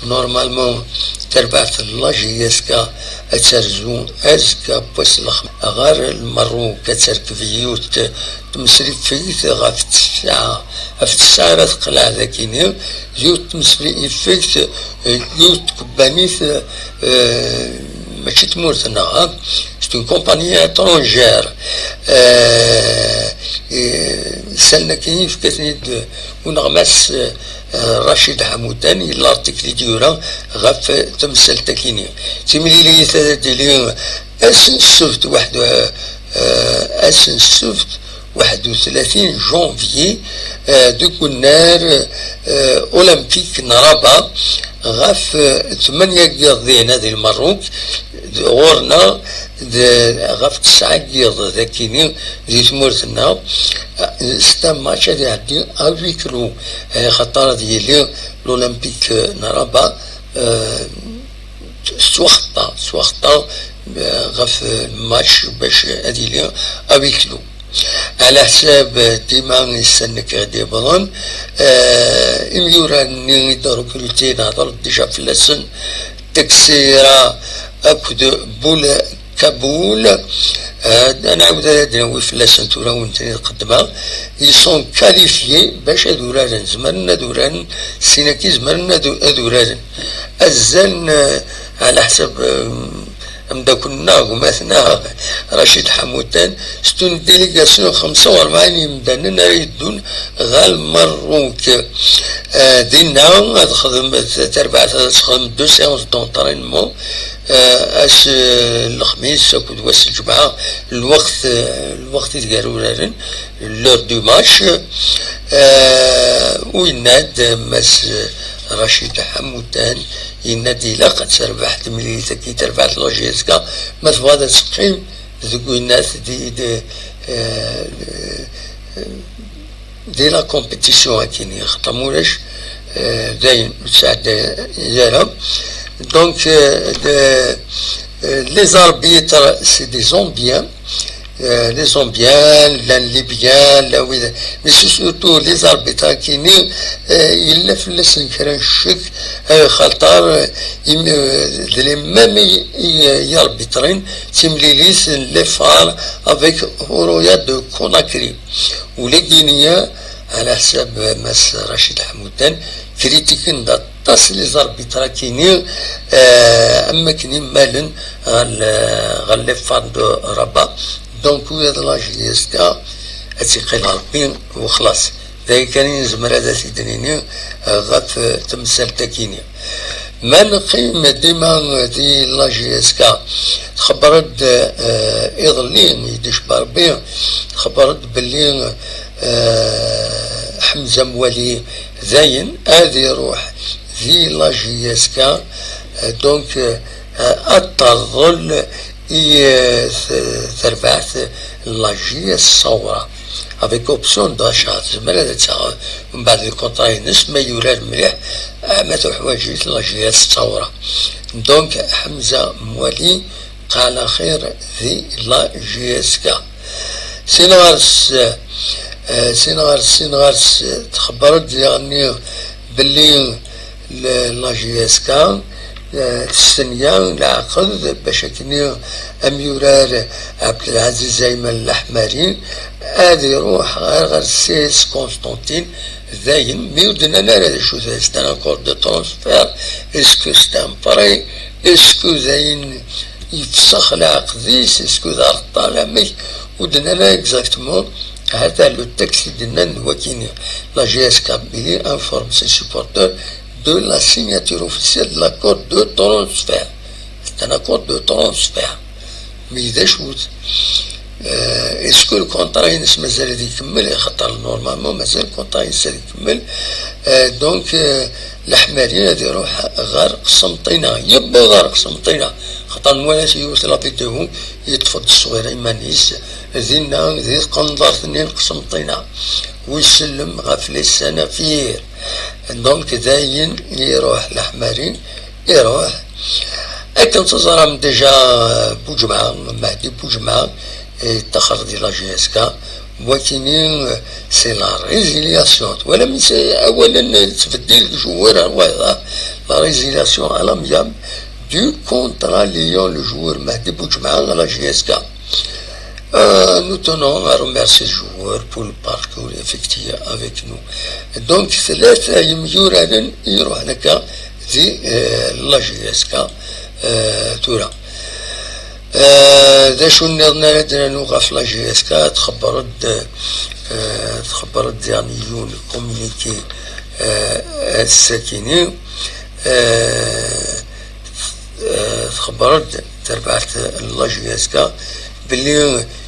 normalement, tarbaɛt n la J S K ad terzu azekka n wass n lexmis ɣer Lmerruk, ad terkeb yiwet tmesrifegt ɣef tesɛa, ɣef tesɛa ara teqleɛ dagini, yiwet tmesrifegt, yiwet tkebbanit, euh, mačči tmurt-nneɣ, c'est une compagnie étrangère. Euh, et salen akkin yefka-ten-id uneɣmas, euh, Racid Ḥamudan, i l'article i d-yura ɣef temsalt-akini. Timlilit ad d-tili ass n ssebt waḥed, euh, ass n ssebt waḥed u tlatin janvier, euh, deg unnar, euh, olympique n Rabat, ɣef, euh, tmanya n yiḍ dinna di Lmerruk, d-, ɣur-neɣ d-, ɣef tesɛa n yiḍ dagini di tmurt-nneɣ. C'est un match ad iɛeddi à huis clos, eh, xaṭer ad yili l'Olympique n Rabat, eh, tettwaxeṭṭa, tettwaxeṭṭa, eh, ɣef match bac ad yili à huis clos. Ɛla ḥsab, eh, dima issan nekk ɣer d-yewwḍen, eh, imyurar-nni i d-rekrutin, nehḍer déjà fell-asen, Teixeira akked Boulkaboul. Eh, ad nɛawed ad d-nawi fell-asen tura, wen-ten-id-qeddmeɣ. Ils sont qualifiés bac ad uraren, zemren ad uraren, sin-agi zemren ad, ad uraren. Azal n, eh, ɛla ḥsab, eh, ameddakel-nneɣ, gma-tneɣ Racid Ḥamudan, c'est une délégation n xemsa u rebɛin yimdanen ara yeddun ɣer Lmerruk. Eh, dinna ad xedmen, tarbaɛt ad texdem deux séances d'entraînement, eh, ass, eh, n lexmis akked wass n lǧemɛa, lweqt, eh, lweqt ideg ara uraren, l'heure du match. Eh, u yenna-d Mass Racid Ḥamudan, yenna-d ilaq ad terbeḥ temlilit-agi, terbeḥ la J S K, ma tebɣa ad teqqim deg winat di, di, eh, di la compétition akini, xaṭer ma ulac, eh, dayen ur tesɛedday ara. Donc, eh, de, eh, les arbitres, c'est des Zambiens. Eh, les Zambiens, llan Libyens, llan wid, mais c'est surtout les arbitres akini, eh, yella fell-asen kra n ccek, eh, xaṭer, eh, im-, eh, d les mêmes i, i, i arbitren timlilit n les FAR avec Horoya de Conakry. Ula d Guinea, ɛla ḥsab Mass Racid Ḥamudan, critiquen-d aṭas les arbitres-akini, eh, am wakken i mmalen ɣer le, ɣer les femmes de Rabat. Donc, ula d la J S K ad tt-iqqil Rebbi wexlaṣ. D aya kan i nezmer ad t-id-nini, eh, ɣef, eh, temsalt-akini. Ma neqqim dima di la J S K, txebber-d, eh, iḍelli, i d-icebba Rebbi, txebber-d belli, eh, Ḥemza Mwali dayen ad iruḥ di la J S K, eh, donc, eh, ad terḍel i, eh, t-, terbaɛt n la J S Saoura. Avec option d'achat, tezmer ad taɣ mbeɛd lkunṭra-ines, ma yurar mliḥ, ah, ma tuḥwaǧ-it la J S Saoura. Donc, Ḥemza Mwali, qal axir di la J S K. Sin ɣer-s, eh, sin ɣer-s, sin ɣer-s, txebber-d diɣenni belli l-, la J S K, eh, testenya leɛqed bac akkenni amyurar Ɛebdelɛaziz Ayman Laḥmari ad iruḥ ɣer, ɣer C S Constantine. Dayen, mi ur d-nnan ara d acu, c'est un accord de transfert, est-ce que c'est un prêt, est-ce que dayen yefsex leɛqed-is, est-ce que d areṭṭal, amek, ur d-nnan ara exactement. Hata le texte i d-nnan d wakini: la J S K Kabylie informe ses supporters de la signature officielle de l'accord de transfert. C'est un accord de transfert. Mais d acu-t? Euh, est-ce que le contrat-ines mazal ad ikemmel? Xaṭer normalement mazal le contrat-ines ad ikemmel. Euh, donc, euh, Laḥmari ad iruḥ ɣer Qsenṭina, yewweḍ ɣer Qsenṭina, xaṭer nwala-t yiwet la vidéo, yeṭṭef-d ṣṣwir iman-is dinna di tqenḍert-nni n Qsenṭina, u isellem ɣef les Sanafir. Donc, dayen iruḥ Laḥmari, iruḥ. Akken teẓram déjà, Buǧemɛa, Mehdi Buǧemɛa, yettaxer di la J S K, wakini, c'est la résiliation. Twalam, c'est, awalen, tettbeddil joueur ar wayeḍ, la résiliation à l'amiable du contrat liant le joueur Mehdi Buǧemɛa à la J S K. Euh, nous tenons à remercier le joueur pour le parcours effectué avec nous. Donc, tlata yemyuraren i iruḥen akka di, euh, la J S K, euh, tura. Euh, d acu nniḍen ara d-nernu ɣef la J S K? Txebber-d, euh, txebber-d diɣen yiwen communiqué, euh, ass-akini. Euh, euh, txebber-d terbaɛt n la J S K belli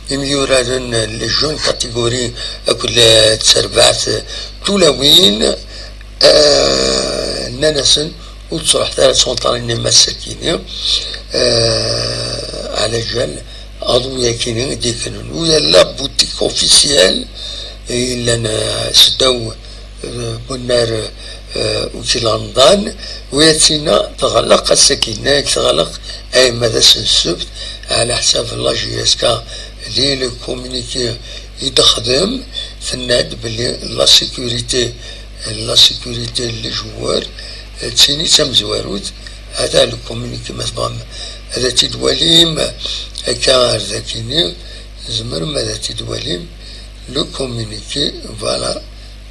imyuraren, les jeunes catégories, akked terbaɛt tulawin, euh, nnan-asen ur ttruḥet ara ad twenṭrinem ass-akini, euh, ɛla jal aḍu-yakini i d-yekkren. U yella boutique officielle i yellan, euh, seddaw, euh, bunnar, euh, ukilanḍan, u yatina teɣleq ass-akini, teɣleq ayma d ass n ssebt, ɛla ḥsab la J S K di le communiqué i d-texdem, tenna-d belli la sécurité, la sécurité n les joueurs, euh, d tin i d tamezwarut. Hata le communiqué, ma tebɣam ad t-id-twalim akka ar dakini, tzemrem ad t-id-twalim. Le communiqué, voilà,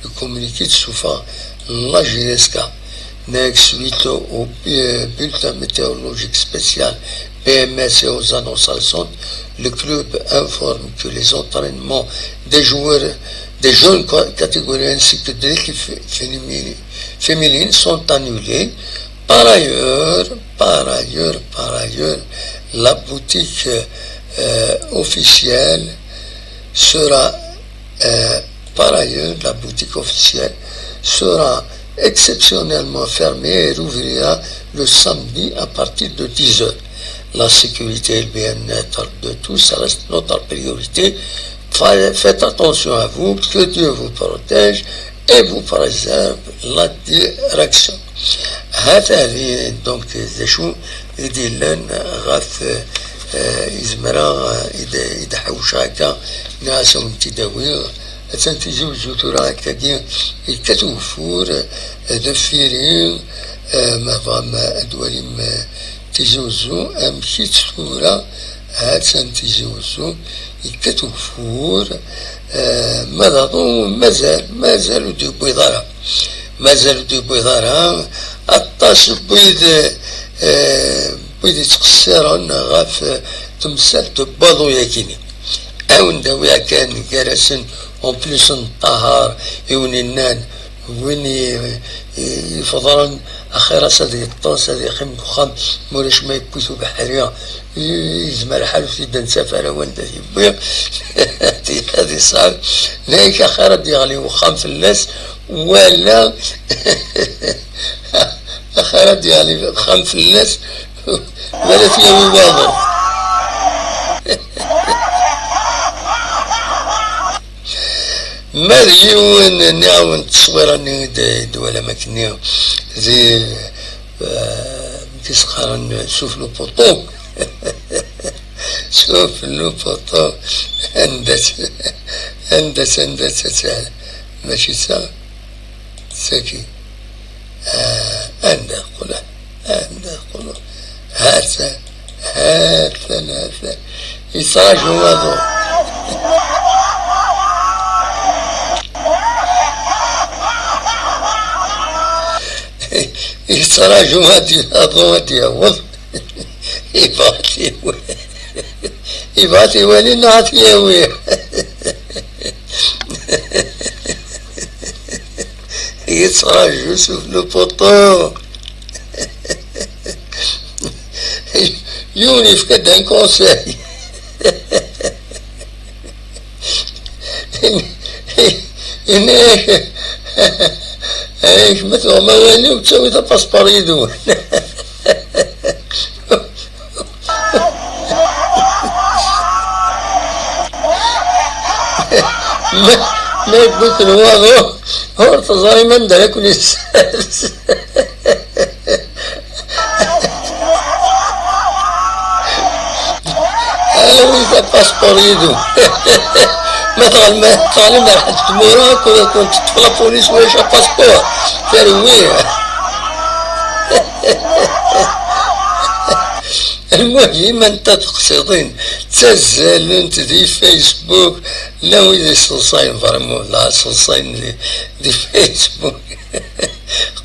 le communiqué d-tessufeɣ la J S K. Next, suite au, euh, bulletin météorologique spécial B M S et aux annonces récentes, le club informe que les entraînements des joueurs, des jeunes co-, catégories ainsi que de l'équipe fé-, fémini-, féminine sont annulés. Par ailleurs, par ailleurs, par ailleurs, la boutique, euh, officielle sera, euh, par ailleurs, la boutique officielle sera exceptionnellement fermée et rouvrira le samedi à partir de dix heures. La sécurité et le bien-être de tous reste notre priorité. Fa-, faites attention à vous, que Dieu vous protège et vous préserve. La direction. Hata, donc, d acu i d-yellan ɣef, euh, izemra, euh, i d-, i d-ḥewceɣ akka, nniɣ-as ad wen-t-id-awiɣ. Attan Tizi Wezzu tura akkagi, yekkat ugeffur, euh, deffir-i, euh, ma tebɣam ad twalim, euh, Tizi Wezzu, amek-itt tura? Attan Tizi Wezzu, yekkat ugeffur, euh, ma d aḍu, mazal, mazal ur d-yewwiḍ ara. Mazal ur d-yewwiḍ ara, Aṭas n wid, eh, n wid yettqessiren ɣef temsalt n waḍu-yagi-nni. Ad wen-d-awiɣ kan gar-asen, en plus n Ṭaher, i wen-innan, win i, i, ifeḍren, axir-as ad yeṭṭes, ad yeqqim deg uxxam, ma ulac ma yewwi-t ubeḥri, yezmer lḥal ur t-id-nsaf ara wanda t-yewwi, ad yesɛu. Nnan-ak axir ad d-yeɣli wexxam fell-as, wala axir ad d-yeɣli wexxam fell-as, wala t-yawi waḍu. Ma d yiwen, nniɣ-awen, tteswira-nni i d-, i d-twalam akkenni, di, eh, amek i s-qqaren, sufell u poṭu. Sufell u poṭu. Anda-tt, anda-tt, anda-tt, mačči d ta, d tagi. Ah, anda qqleɣ, anda qqleɣ. Hatan, hatan, hatan. Yettraǧu waḍu. Yettraǧu ad d-, aḍu ad d-yaweḍ. Yebɣa ad t-iwali. Yebɣa ad t-iwali neɣ ad t-yawi. Yettraǧu sufell u poṭu. Yiwen yefka-d un conseil. Yenna-yak, ay, ma tebɣam awali, ur ttawi tapaspor yid-wen. Ma, ma yewwi-ken waḍu, ur teẓrim anda ara ken-yessers. Awi tapaspor yid-wen. Ma teɣlem, ma teɣlem ar ḥedd tmura, akked, akked teṭṭef la police, ulac apaspor. Terwi. Lmuhim, anta teqsiḍin ttazzalent di Facebook, llan wid iseḍsayen, vraiment, la seḍsayen di, di Facebook.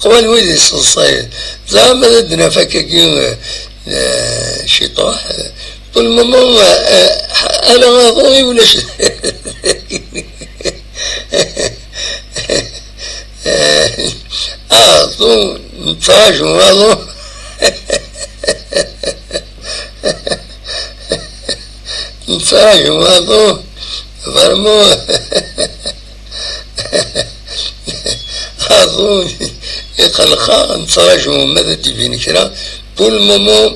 Qwan wid iseḍsayen. Ẓer ma ad d-naf akkagi, eh, eh, ciṭuḥ, eh, pour le moment, eh, eh, ala aḍu i ulac. Eh, aḍu, nettraǧu aḍu. Nettraǧu aḍu, vraiment. Aḍu iqelleq-aɣ, nettraǧu ma ad d-ibin kra. Pour le moment,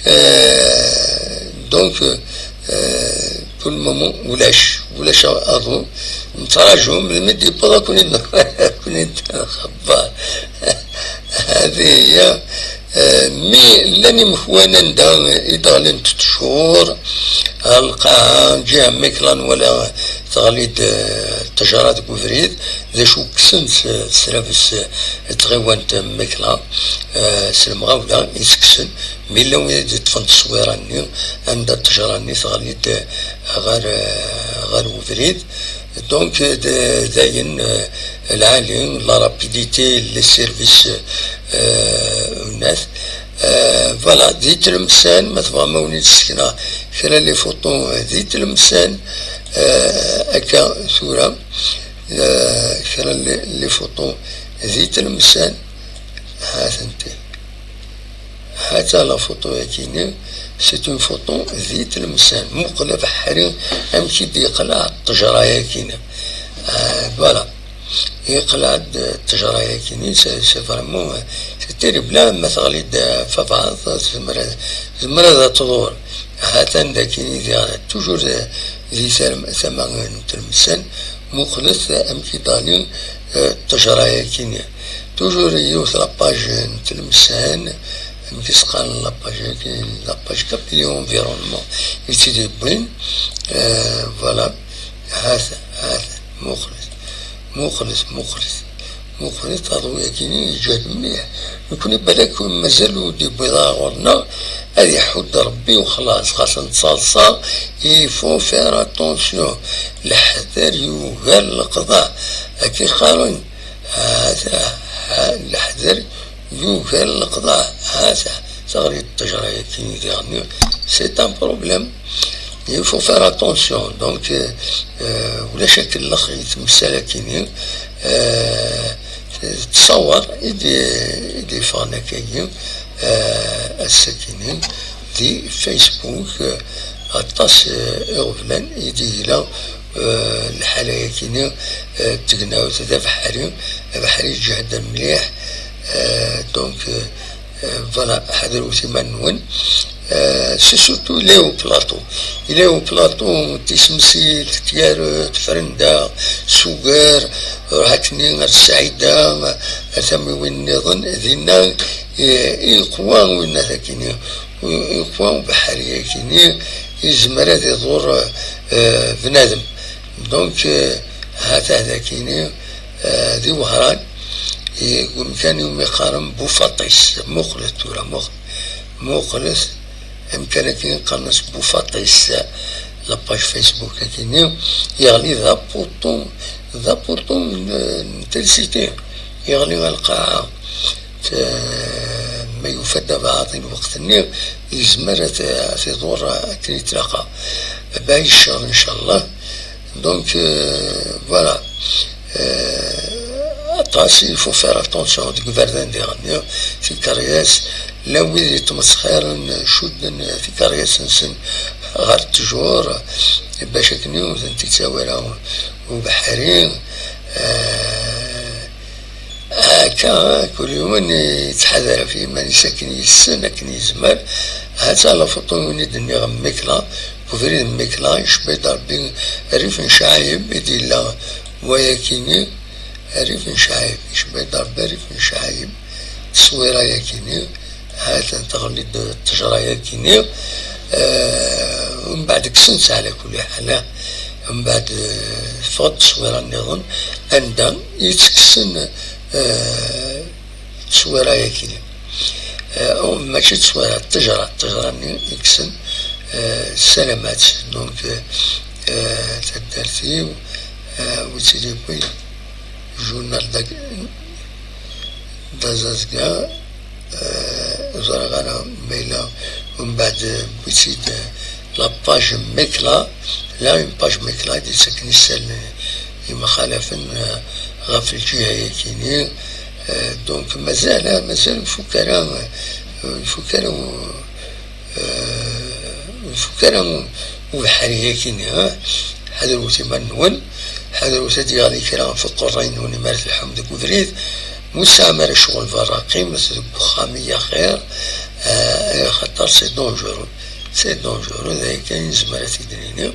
euh, donc, euh, pour le moment, ulac, ulac aḍu. Nettraǧu, melmi d-yewweḍ, ad ken-id-, ad ken-id-nxebber. Hadi hiya. Eh, mi llan imekwan anda i d-ɣlint ttjur, ɣer lqaɛa, ǧiha Miklan, wala teɣli-d, eh, ttejra deg ubrid, d acu kksen s, s tlabes, eh, tɣiwant Miklan, eh, s lemɣawla i s-kksen, mi llan wid i d-yeṭṭfen tteswira-nni, anda ttejra-nni teɣli-d, eh, ɣer, eh, ɣer ubrid. Donc, d-, dayen, eh, lɛali, la rapidité, les services, eh, unat. Eh, voilà, di Tlemsan, ma tebɣam a wen-id-ssekneɣ kra les photos, eh, di Tlemsan, eh, akka tura, eh, kra les, les photos di Tlemsan, ha-tent-i. Hata la photo-yagi-nni, c'est une photo di Tlemsan. Muqel abeḥri amek i d-yeqleɛ ttejra-yagi-nni. Ah, voilà. Yeqleɛ-d ttejra-yagi-nni, c'est, c'est vraiment, c'est terrible. Ma teɣli-d, ah, f abaɛḍ, tezmer, tezmer ad tḍur. Hatan dagi, toujours, ah, di tam-, tama n Tlemsan. Muqlet amek i d-teɣli, ah, ttejra-yagi-nni. Toujours yiwet la page n Tlemsan, amek i s-qqaren la page-agi, la page Kabylie Environnement i tt-id-yewwin. Euh, voilà. Hata, hata, muqlet, muqlet, muqlet, muqlet, aḍu-yagi-nni yeǧhed mliḥ. Nekni balak mazal ur d-yewwiḍ ara ɣur-neɣ, ad iḥudd Rebbi u xlaṣ, xas nettaḍsa, il faut faire attention, leḥder yugar leqḍeɛ, akka i qqaren. Hata, ha, leḥder Yugar leqḍeɛ, ha, ta-, teɣli ṭṭejra-yagi diɣen. C'est un problème. Il faut faire attention. Donc, euh, euh, ulac akken lexr yettmessal akkenni. Euh, ttṣawer i d-, i d-yeffɣen akkagi, euh, ass-akkenni di Facebook, euh, aṭas, euh, iɣeblan i d-yegla, euh, lḥala-yagi-nni, euh, n tegnawt d abeḥri, abeḥri iǧehden mliḥ, euh, donc, euh, euh, voilà, ḥadret iman-nwen. Euh, c'est surtout il est au plateau. Il est au plateau, tisemsilt, tyaret, frenda, sugar, ruḥ akkenni ar Saɛida, ar tamiwin nniḍen, dinna, eh, i yeqwa winna akkenni, i yeqwa ubeḥri-yagi-nni, yezmer ad iḍur, eh, bnadem. Donc, eh, ha-t-a dagi-nni, eh, di Wehran, eh, deg umkan iwumi qqaren Bufaṭis. Muqlet tura, muq-, muqlet amkan-agi qqaren-as Bufaṭis, la page Facebook-agi-nni, yeɣli d apuṭu, d apuṭu n, n trisiti, yeɣli ɣer lqaɛa. T-, ma yufa-d abeɛḍi lweqt-nni, yezmer ad t-, ad t-iḍur akken i tlaqi. Bɛid ccer, ncallah. Donc, euh, voilà. Euh, aṭas, il faut faire attention deg iberdan diɣen, tikeryas, llan wid yettmesxiren, cudden tikeryas-nsen ɣer ttjur, bac akken ur tent-ittawi ara ubeḥri. Euh, Akka, kul yiwen yettḥadar ɣef yiman-is akken yessen, akken yezmer. Ha-tt-a la photo-nni i d-nniɣ n Mikla, deg ubrid n Mikla, icebba-d Rebbi rrif n Cɛayeb i d-yella wayakini, rrif n Cɛayeb, icebba-d Rebbi rrif n Cɛayeb, tteswira-yakini. Ha-tt-an teɣli-d ttejra-yagi-nni. Eh, umbeɛd kksen-tt ɛla kulli ḥal. Umbeɛd, eh, teffeɣ-d tteswira nniḍen anda i tt-kksen, eh, tteswira-yagi-nni. Eh, mačči tteswira, ttejra, ttejra-nni i kksen, eh, ssalamat. Donc, eh, eh, taddart-iw, eh, wi tt-id-yewwin, journal d azazga, eh, ur ẓriɣ ara ma yella, umbeɛd, eh, wwi-tt-id, eh, la page Mekla, la une page Mekla i d-yettaken isallen yemxalafen, eh, ɣef lǧiha-yagi-nni. Eh, donc mazal, eh, mazal ur ifuk ara, eh, ur ifuk ara u-, Eh, ur ifuk ara u-, ubeḥri-yagi-nni, ha? Ḥadret iman-nwen, ḥadret ad d-yeɣli kra ɣef uqerray-nwen imi ara telḥum deg ubrid. Ma ur tesɛam ara ccɣel berra, qqimet deg uxxam i axir, eh, axaṭer c'est dangereux. C'est dangereux, d aya kan i nezmer ad t-id-nini.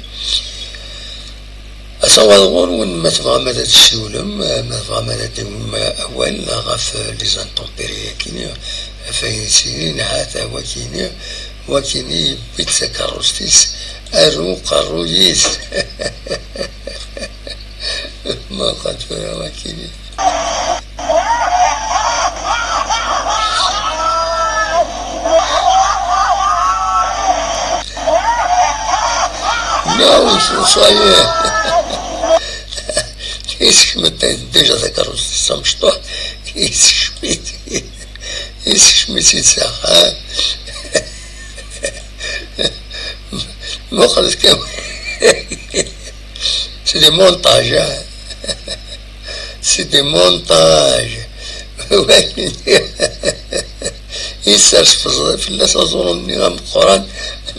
Asawaḍ ɣur-wen, ma tebɣam ad d-tessiwlem, ma tebɣam ad d-tawim awal ɣef les intempéries-agi, ɣef ayen yettilin, ha-t-a wakini, wakini yewwi-d takeṛṛust-is ar uqerruy-is. Ma qed tura wakini. Non, ça y est. Yessekcem-it déjà takeṛṛust-is tamecṭuḥt, yessekcem-it, yessekcem-it-id s axxam. Muqlet kan. C'est des montages, hein. C'est des montages. Yessers fell-as aẓru-nni ameqqran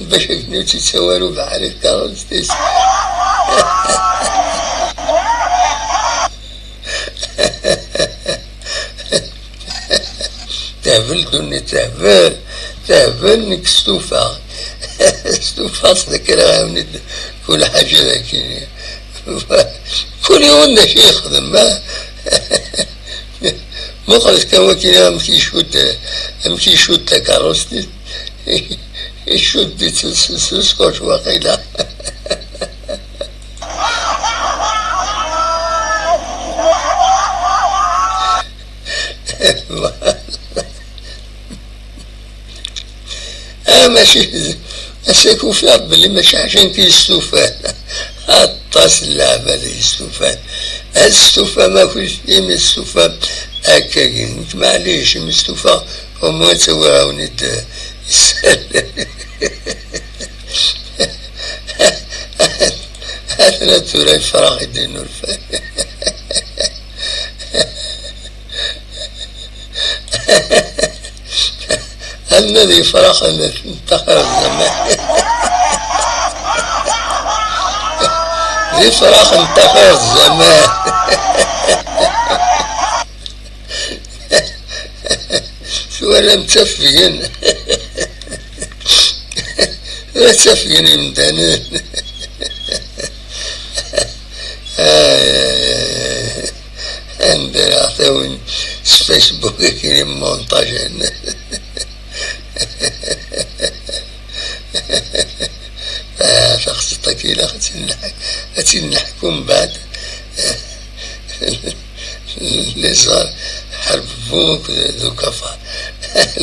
bac akken ur tt-yettawi ara ubeḥri deg tkeṛṛust-is. Tehbel ddunit, tehbel, tehbel, nekk stufaɣ. Stufaɣ s dakken ara ɛiwen-id kul ḥaǧa dagi. Kul yiwen d acu yexdem, ah. Muqlet kan wakini amek icudd, amek icudd takeṛṛust-is. Icudd-itt s, s, s scotch waqila. Ah, mačči, ass-agi ufiɣ belli mačči ḥaca nekk i yestufan. Aṭas n leɛbad i yestufan. Ad testufam akk imi testufam akken Nekk maɛlic, imi stufaɣ, au moins ad tawiɣ-awen-id isal. Atan tura yefrax i d-innulfan. Alma d yefrax n taxir zaman. D yefrax n taxir zaman. Twalam ttafgen. Ttafgen yemdanen. Anda ara ɣ-tawin s Facebook akken i montagen. Ah, taxsiṭ-agi ilaq ad tt-id-neḥ-, ad tt-id-neḥku mbeɛd. Les arts ḥerbu akked d ukafar.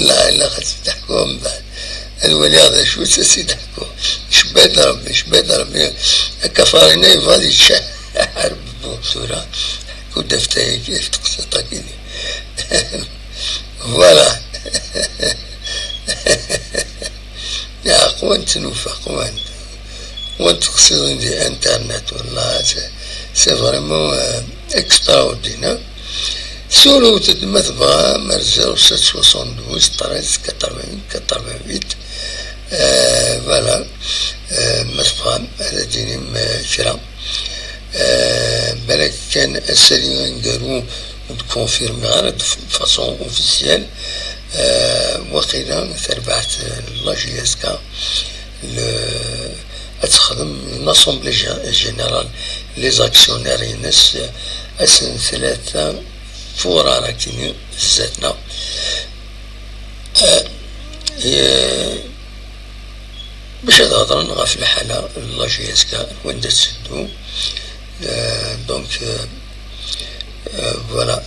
La, ilaq ad tt-id-neḥku mbeɛd. Ad waliɣ d acu-tt, ad tt-id-neḥku. Icebba-d Rebbi, icebba-d Rebbi. Akafar-inna yebɣa ad yečč ḥerbu. Tura, ḥku-d ɣef tayagi, ɣef teqsiṭ-agi. Voilà. Ya, qwant nufa, qwant. Qwant teqsiḍin di internet, wallah, c'est, c'est vraiment, euh, extraordinaire. Surewt-d ma tebɣam ar zéro sept soixante-douze treize quatre-vingts quatre-vingt-huit. Euh, voilà. Euh, ma tebɣam, ad d-tinim, euh, kra. Euh, balak kan ass-agi aneggaru ur d-confirmiɣ ara de façon officielle. Euh, waqila tarbaɛt n la J S K, le, ad texdem une assemblée gé-, générale, les actionnaires-ines, ass n tlata furar akkin zdat-neɣ. Euh, euh, باش هضرنا في الحالة la J S K وين تسدو. Euh, donc, euh, euh, voilà.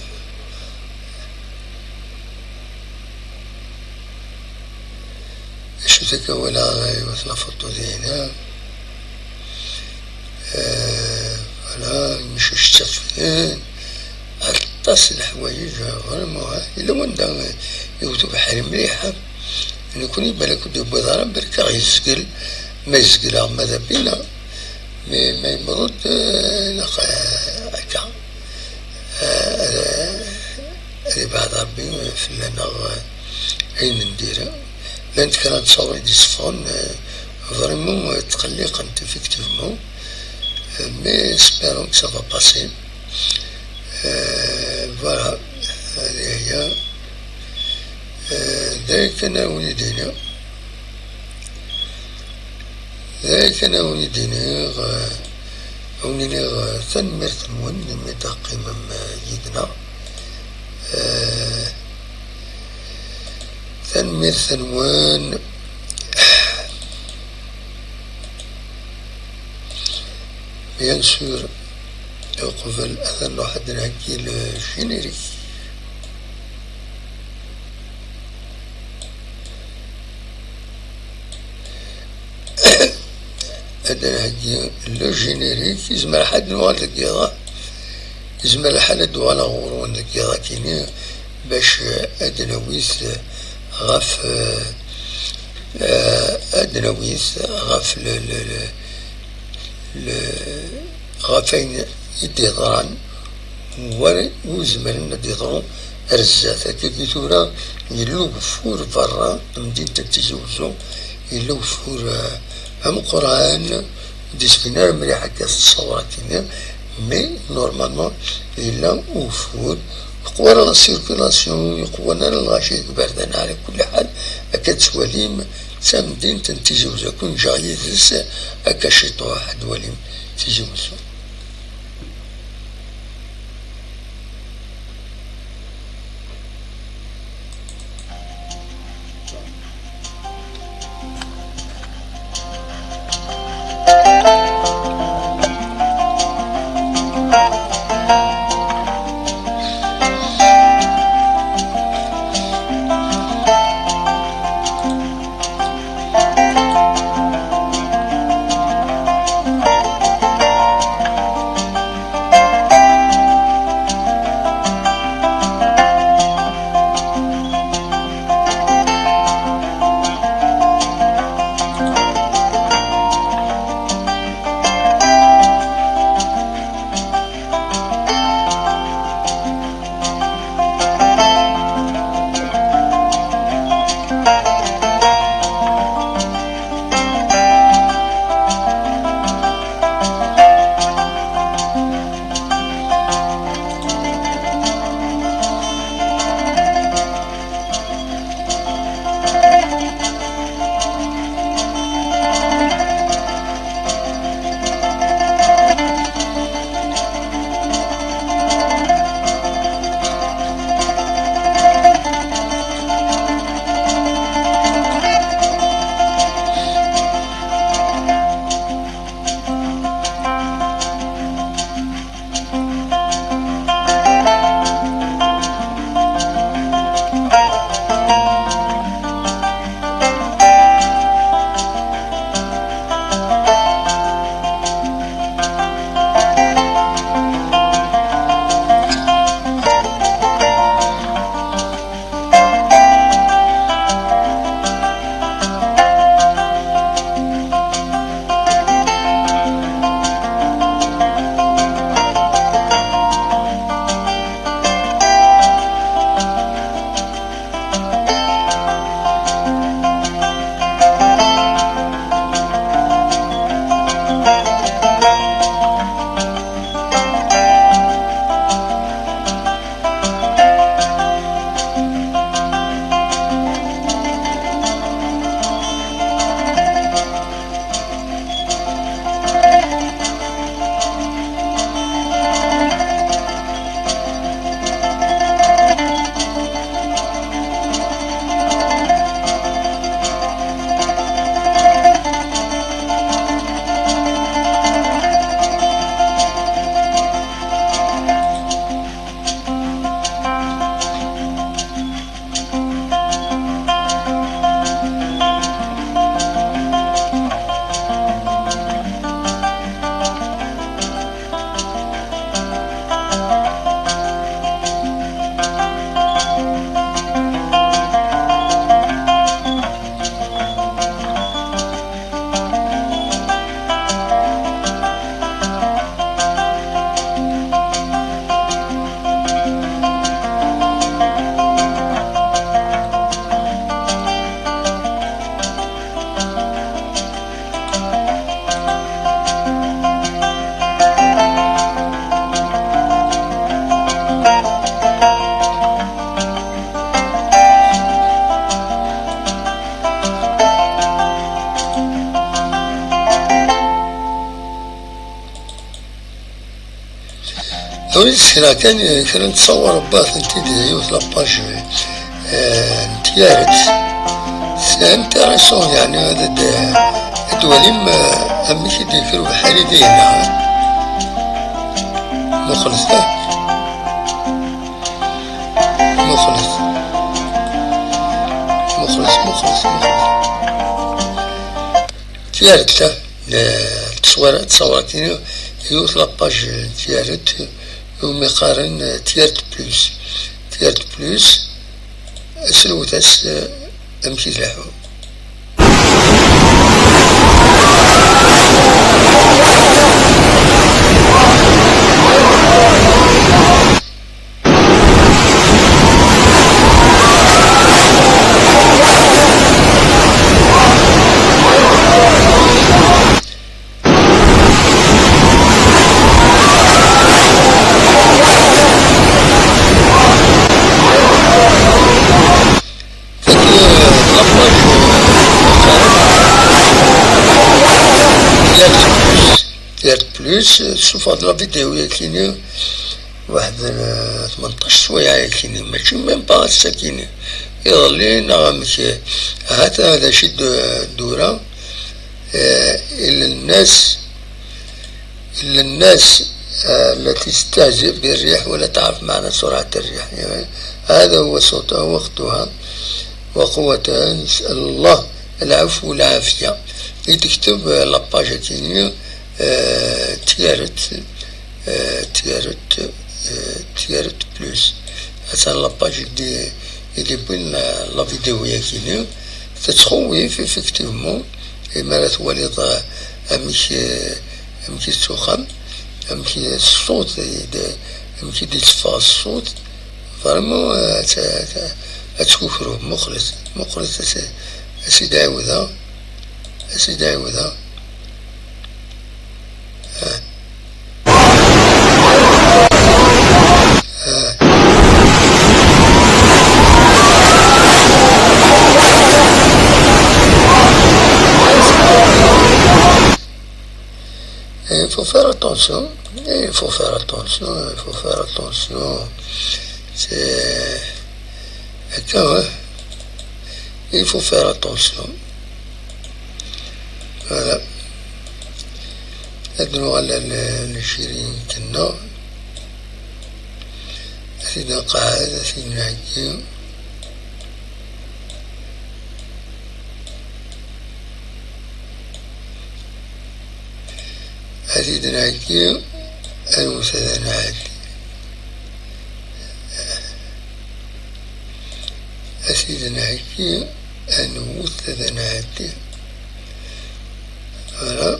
شو تكولا؟ ايوا، la photo ديالها. آه، voilà، مشوش تفين. Aṭas n leḥwayeǧ, vraiment, ha, yella wanda, eh, yewwet ubeḥri mliḥ, ha. Nekni balak ur d-yewwiḍ ara, berka ɣ-yezgel, ma yezgel-aɣ ma d abina, mais ma yemmɣ-d, eh, ilaq, eh, akka, eh, ad, ad ibɛed Rebbi fell-aneɣ, eh, ayen n diri. Llant kra n ttṣawṛi d-iseffɣen, eh, vraiment, eh, ttqelliqent, effectivement, eh, mais espérons que ça va passer. Euh, voilà. هذه هي. Euh, d ayen kan ara wen-d-iniɣ. D ayen kan ara wen-d-iniɣ, euh, ad wen-iniɣ, euh, tanemmirt-nwen imi d-teqqimem, euh, yid-neɣ. Euh, tanemmirt-nwen. Bien sûr, uqbel ad nruḥ ad d-nheggi le générique. Ad d-nheggi le générique, yezmer ḥal ad nuɣal deg yiḍ-a. Yezmer lḥal ad d-uɣaleɣ ɣur-wen deg yiḍ-agi-nni bac, eh, ad d-nawi-t, eh, ɣef, eh, eh, ad d-nawi-t ɣef le, le, le, le, ɣef ayen i d-yeḍran, war ur zemren ad d-yeḍru ar zdat. Akkagi tura yella ugeffur berra n temdint n Tizi Wezzu, yella ugeffur, eh, ameqqran, ur d-isbin ara mliḥ akka s ṣṣawṛa-agi-nni, mais normalement yella ugeffur, yeqwa ara la circulation, yeqwa ara lɣaci deg iberdan. Ɛla kulli ḥal, akka tettwalim, d tamdint n Tizi Wezzu, ad ken-ǧǧeɣ yid-s akka ciṭuḥ, ad twalim Tizi Wezzu. Ur sekra kan, eh, kra n ttṣawar n watent-id yiwet la page, eh, n tyaret. C'est intéressant, yeɛni ad d-, ad d-twalim, eh, amek i d-yekker ubeḥri dinna. Muqlet, eh. Muqlet. Muqlet, muqlet, muqlet. Tiyaret, la, la, ttṣawar-, ttṣawar-agi, yiwet la page n tiyaret, umi qqaren, eh, tiyaret plus. Tiyaret plus, aslewet-as, eh, amek i tleḥḥu. Tiyaret plus, tessufeɣ-d la vidéo yakini, waḥed, eh, tmenṭac swayeɛ yakini, mačči même pas ass-akini. Iḍelli neɣ amek, eh, ahat d acu i d-, ddura, eh, illa nnas, illa nnas, eh, التي تستهزئ بالريح ولا تعرف معنى سرعة الريح. هذا هو صوتها وقتها وقوتها. نسأل الله العفو والعافية. I d-tekteb, eh, la page-agi, eh, tiyaret, eh, tiyaret, eh, tiyaret plus. Atan la page i d-, i d-yewwin la, la vidéo-yagi-nni. Tettxewwif, effectivement, imi ara twaliḍ, eh, amek, eh, amek i tettuxxam, amek i, ṣṣut i d-, amek i d-yetteffeɣ ṣṣut. Vraiment, eh, ad t-, ad t-, ad tkukru. Muqlet, muqlet, a s-, a s-id-ɛiwdeɣ, a s-id-ɛiwdeɣ. Ah. Ah. Il faut faire attention, il faut faire attention, il faut faire attention. C'est, attends, hein. Il faut faire attention. Voilà. Ad nuɣal ar le-, leciri-nteɣ. Ad t-id-nqeɛɛed, ad t-id-nɛeggi. Ad t-id-nɛeggi, ad nwet ad nɛeddi. Ad t-id-nheggi, ad nwet, ad nɛeddi. Voilà.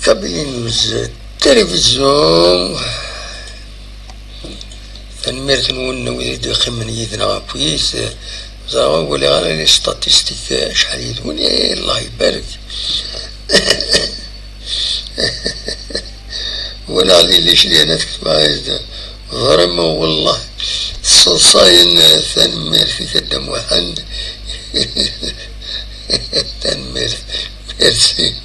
Kabylie News Télévision. Tanemmirt-nwen, wid i d-iqqimen yid-neɣ akkit. Ẓriɣ ur waliɣ ara les statistiques, acḥal yid-wen, eh, Allah ibarek. Walaɣ di licliyana tekfa-d. Vraiment, wallah, sseḍsayen, tanemmirt-ik a Dda Muḥend. Tanemmirt, merci.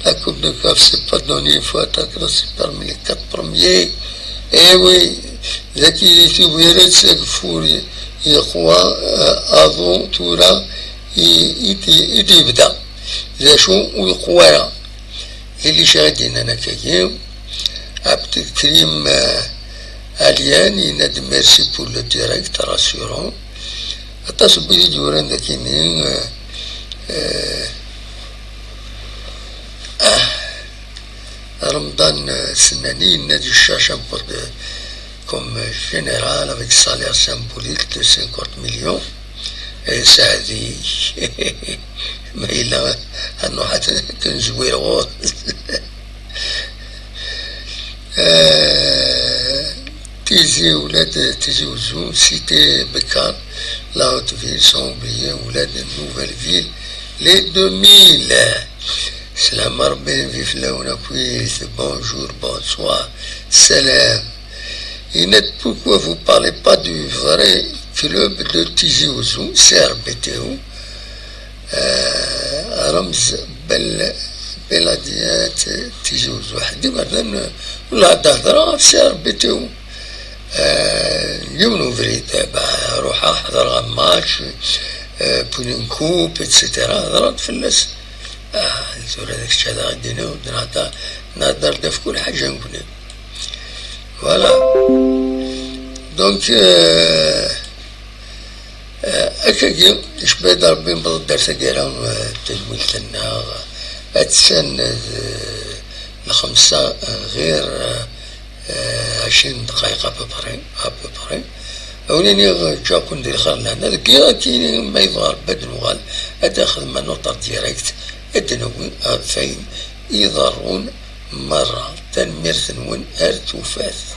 La Coupe de caf, c'est pas donné, il faut attaquer, c'est parmi les quatre premiers. Eh oui, dagi di Tubiret, ageffur yeqwa, eh, aḍu tura i, i d-, i d-yebda. D acu ur yeqwa ara? Yelli Cɛid yennan akkagi, Abdelkrim, eh, Alian yenna-d: "Merci pour le direct, rassurant." Aṭas n wid i d-yuran dagini, eh, eh, ah, Remḍan, eh, Sennani yenna-d: "Je cherche un poste de, comme général avec salaire symbolique de cinquante millions." Eh, Saɛdi, ma yella ad nruḥ ad t-, ad t-nezwir ɣur-s. Eh, Tizi Ula d Tizi Uzzu, Cité Bekkar, la Haute Ville, sans oublier Ula d Nouvelle Ville, les deux mille. Slam Rebbi, vive la Ounakouis, bonjour, bonsoir, salam. Yenna-d: "Pourquoi vous parlez pas du vrai club de Tizi Ouzou, C R B T O, euh, Ramz Bel-, Piladiya, Tizi Uzzu, ḥedd iberdan, wala ad hedreɣ ɣef Si Rebbi-tiw. Eh, yiwen ubrid, eh, bah, ruḥeɣ ḥedreɣ match, eh, Puninkoup, et cetera. Hedreɣ-d fell-as. Ah, tura d kečč ad aɣ-d-tiniḍ, nehder, nehder-d ɣef kul ḥaǧa nekni. Voilà. Donc, eh, eh, akkagi, icebba-d Rebbi, newweḍ-d ar taggara, eh, n tedwilt-nneɣ. Attan, eh, lxemsa, eh, ɣir, eh, eh, ɛecrin dqayeq à peu près, à peu près. A wen-iniɣ, ǧǧiɣ-ken di lxir n lehna, deg yiḍ akkin, ma yebɣa Rebbi ad nuɣal, ad nexdem un autre direct, ad d-nawi ɣef wayen iḍerrun merra. Tanemmirt-nwen, ar tufat.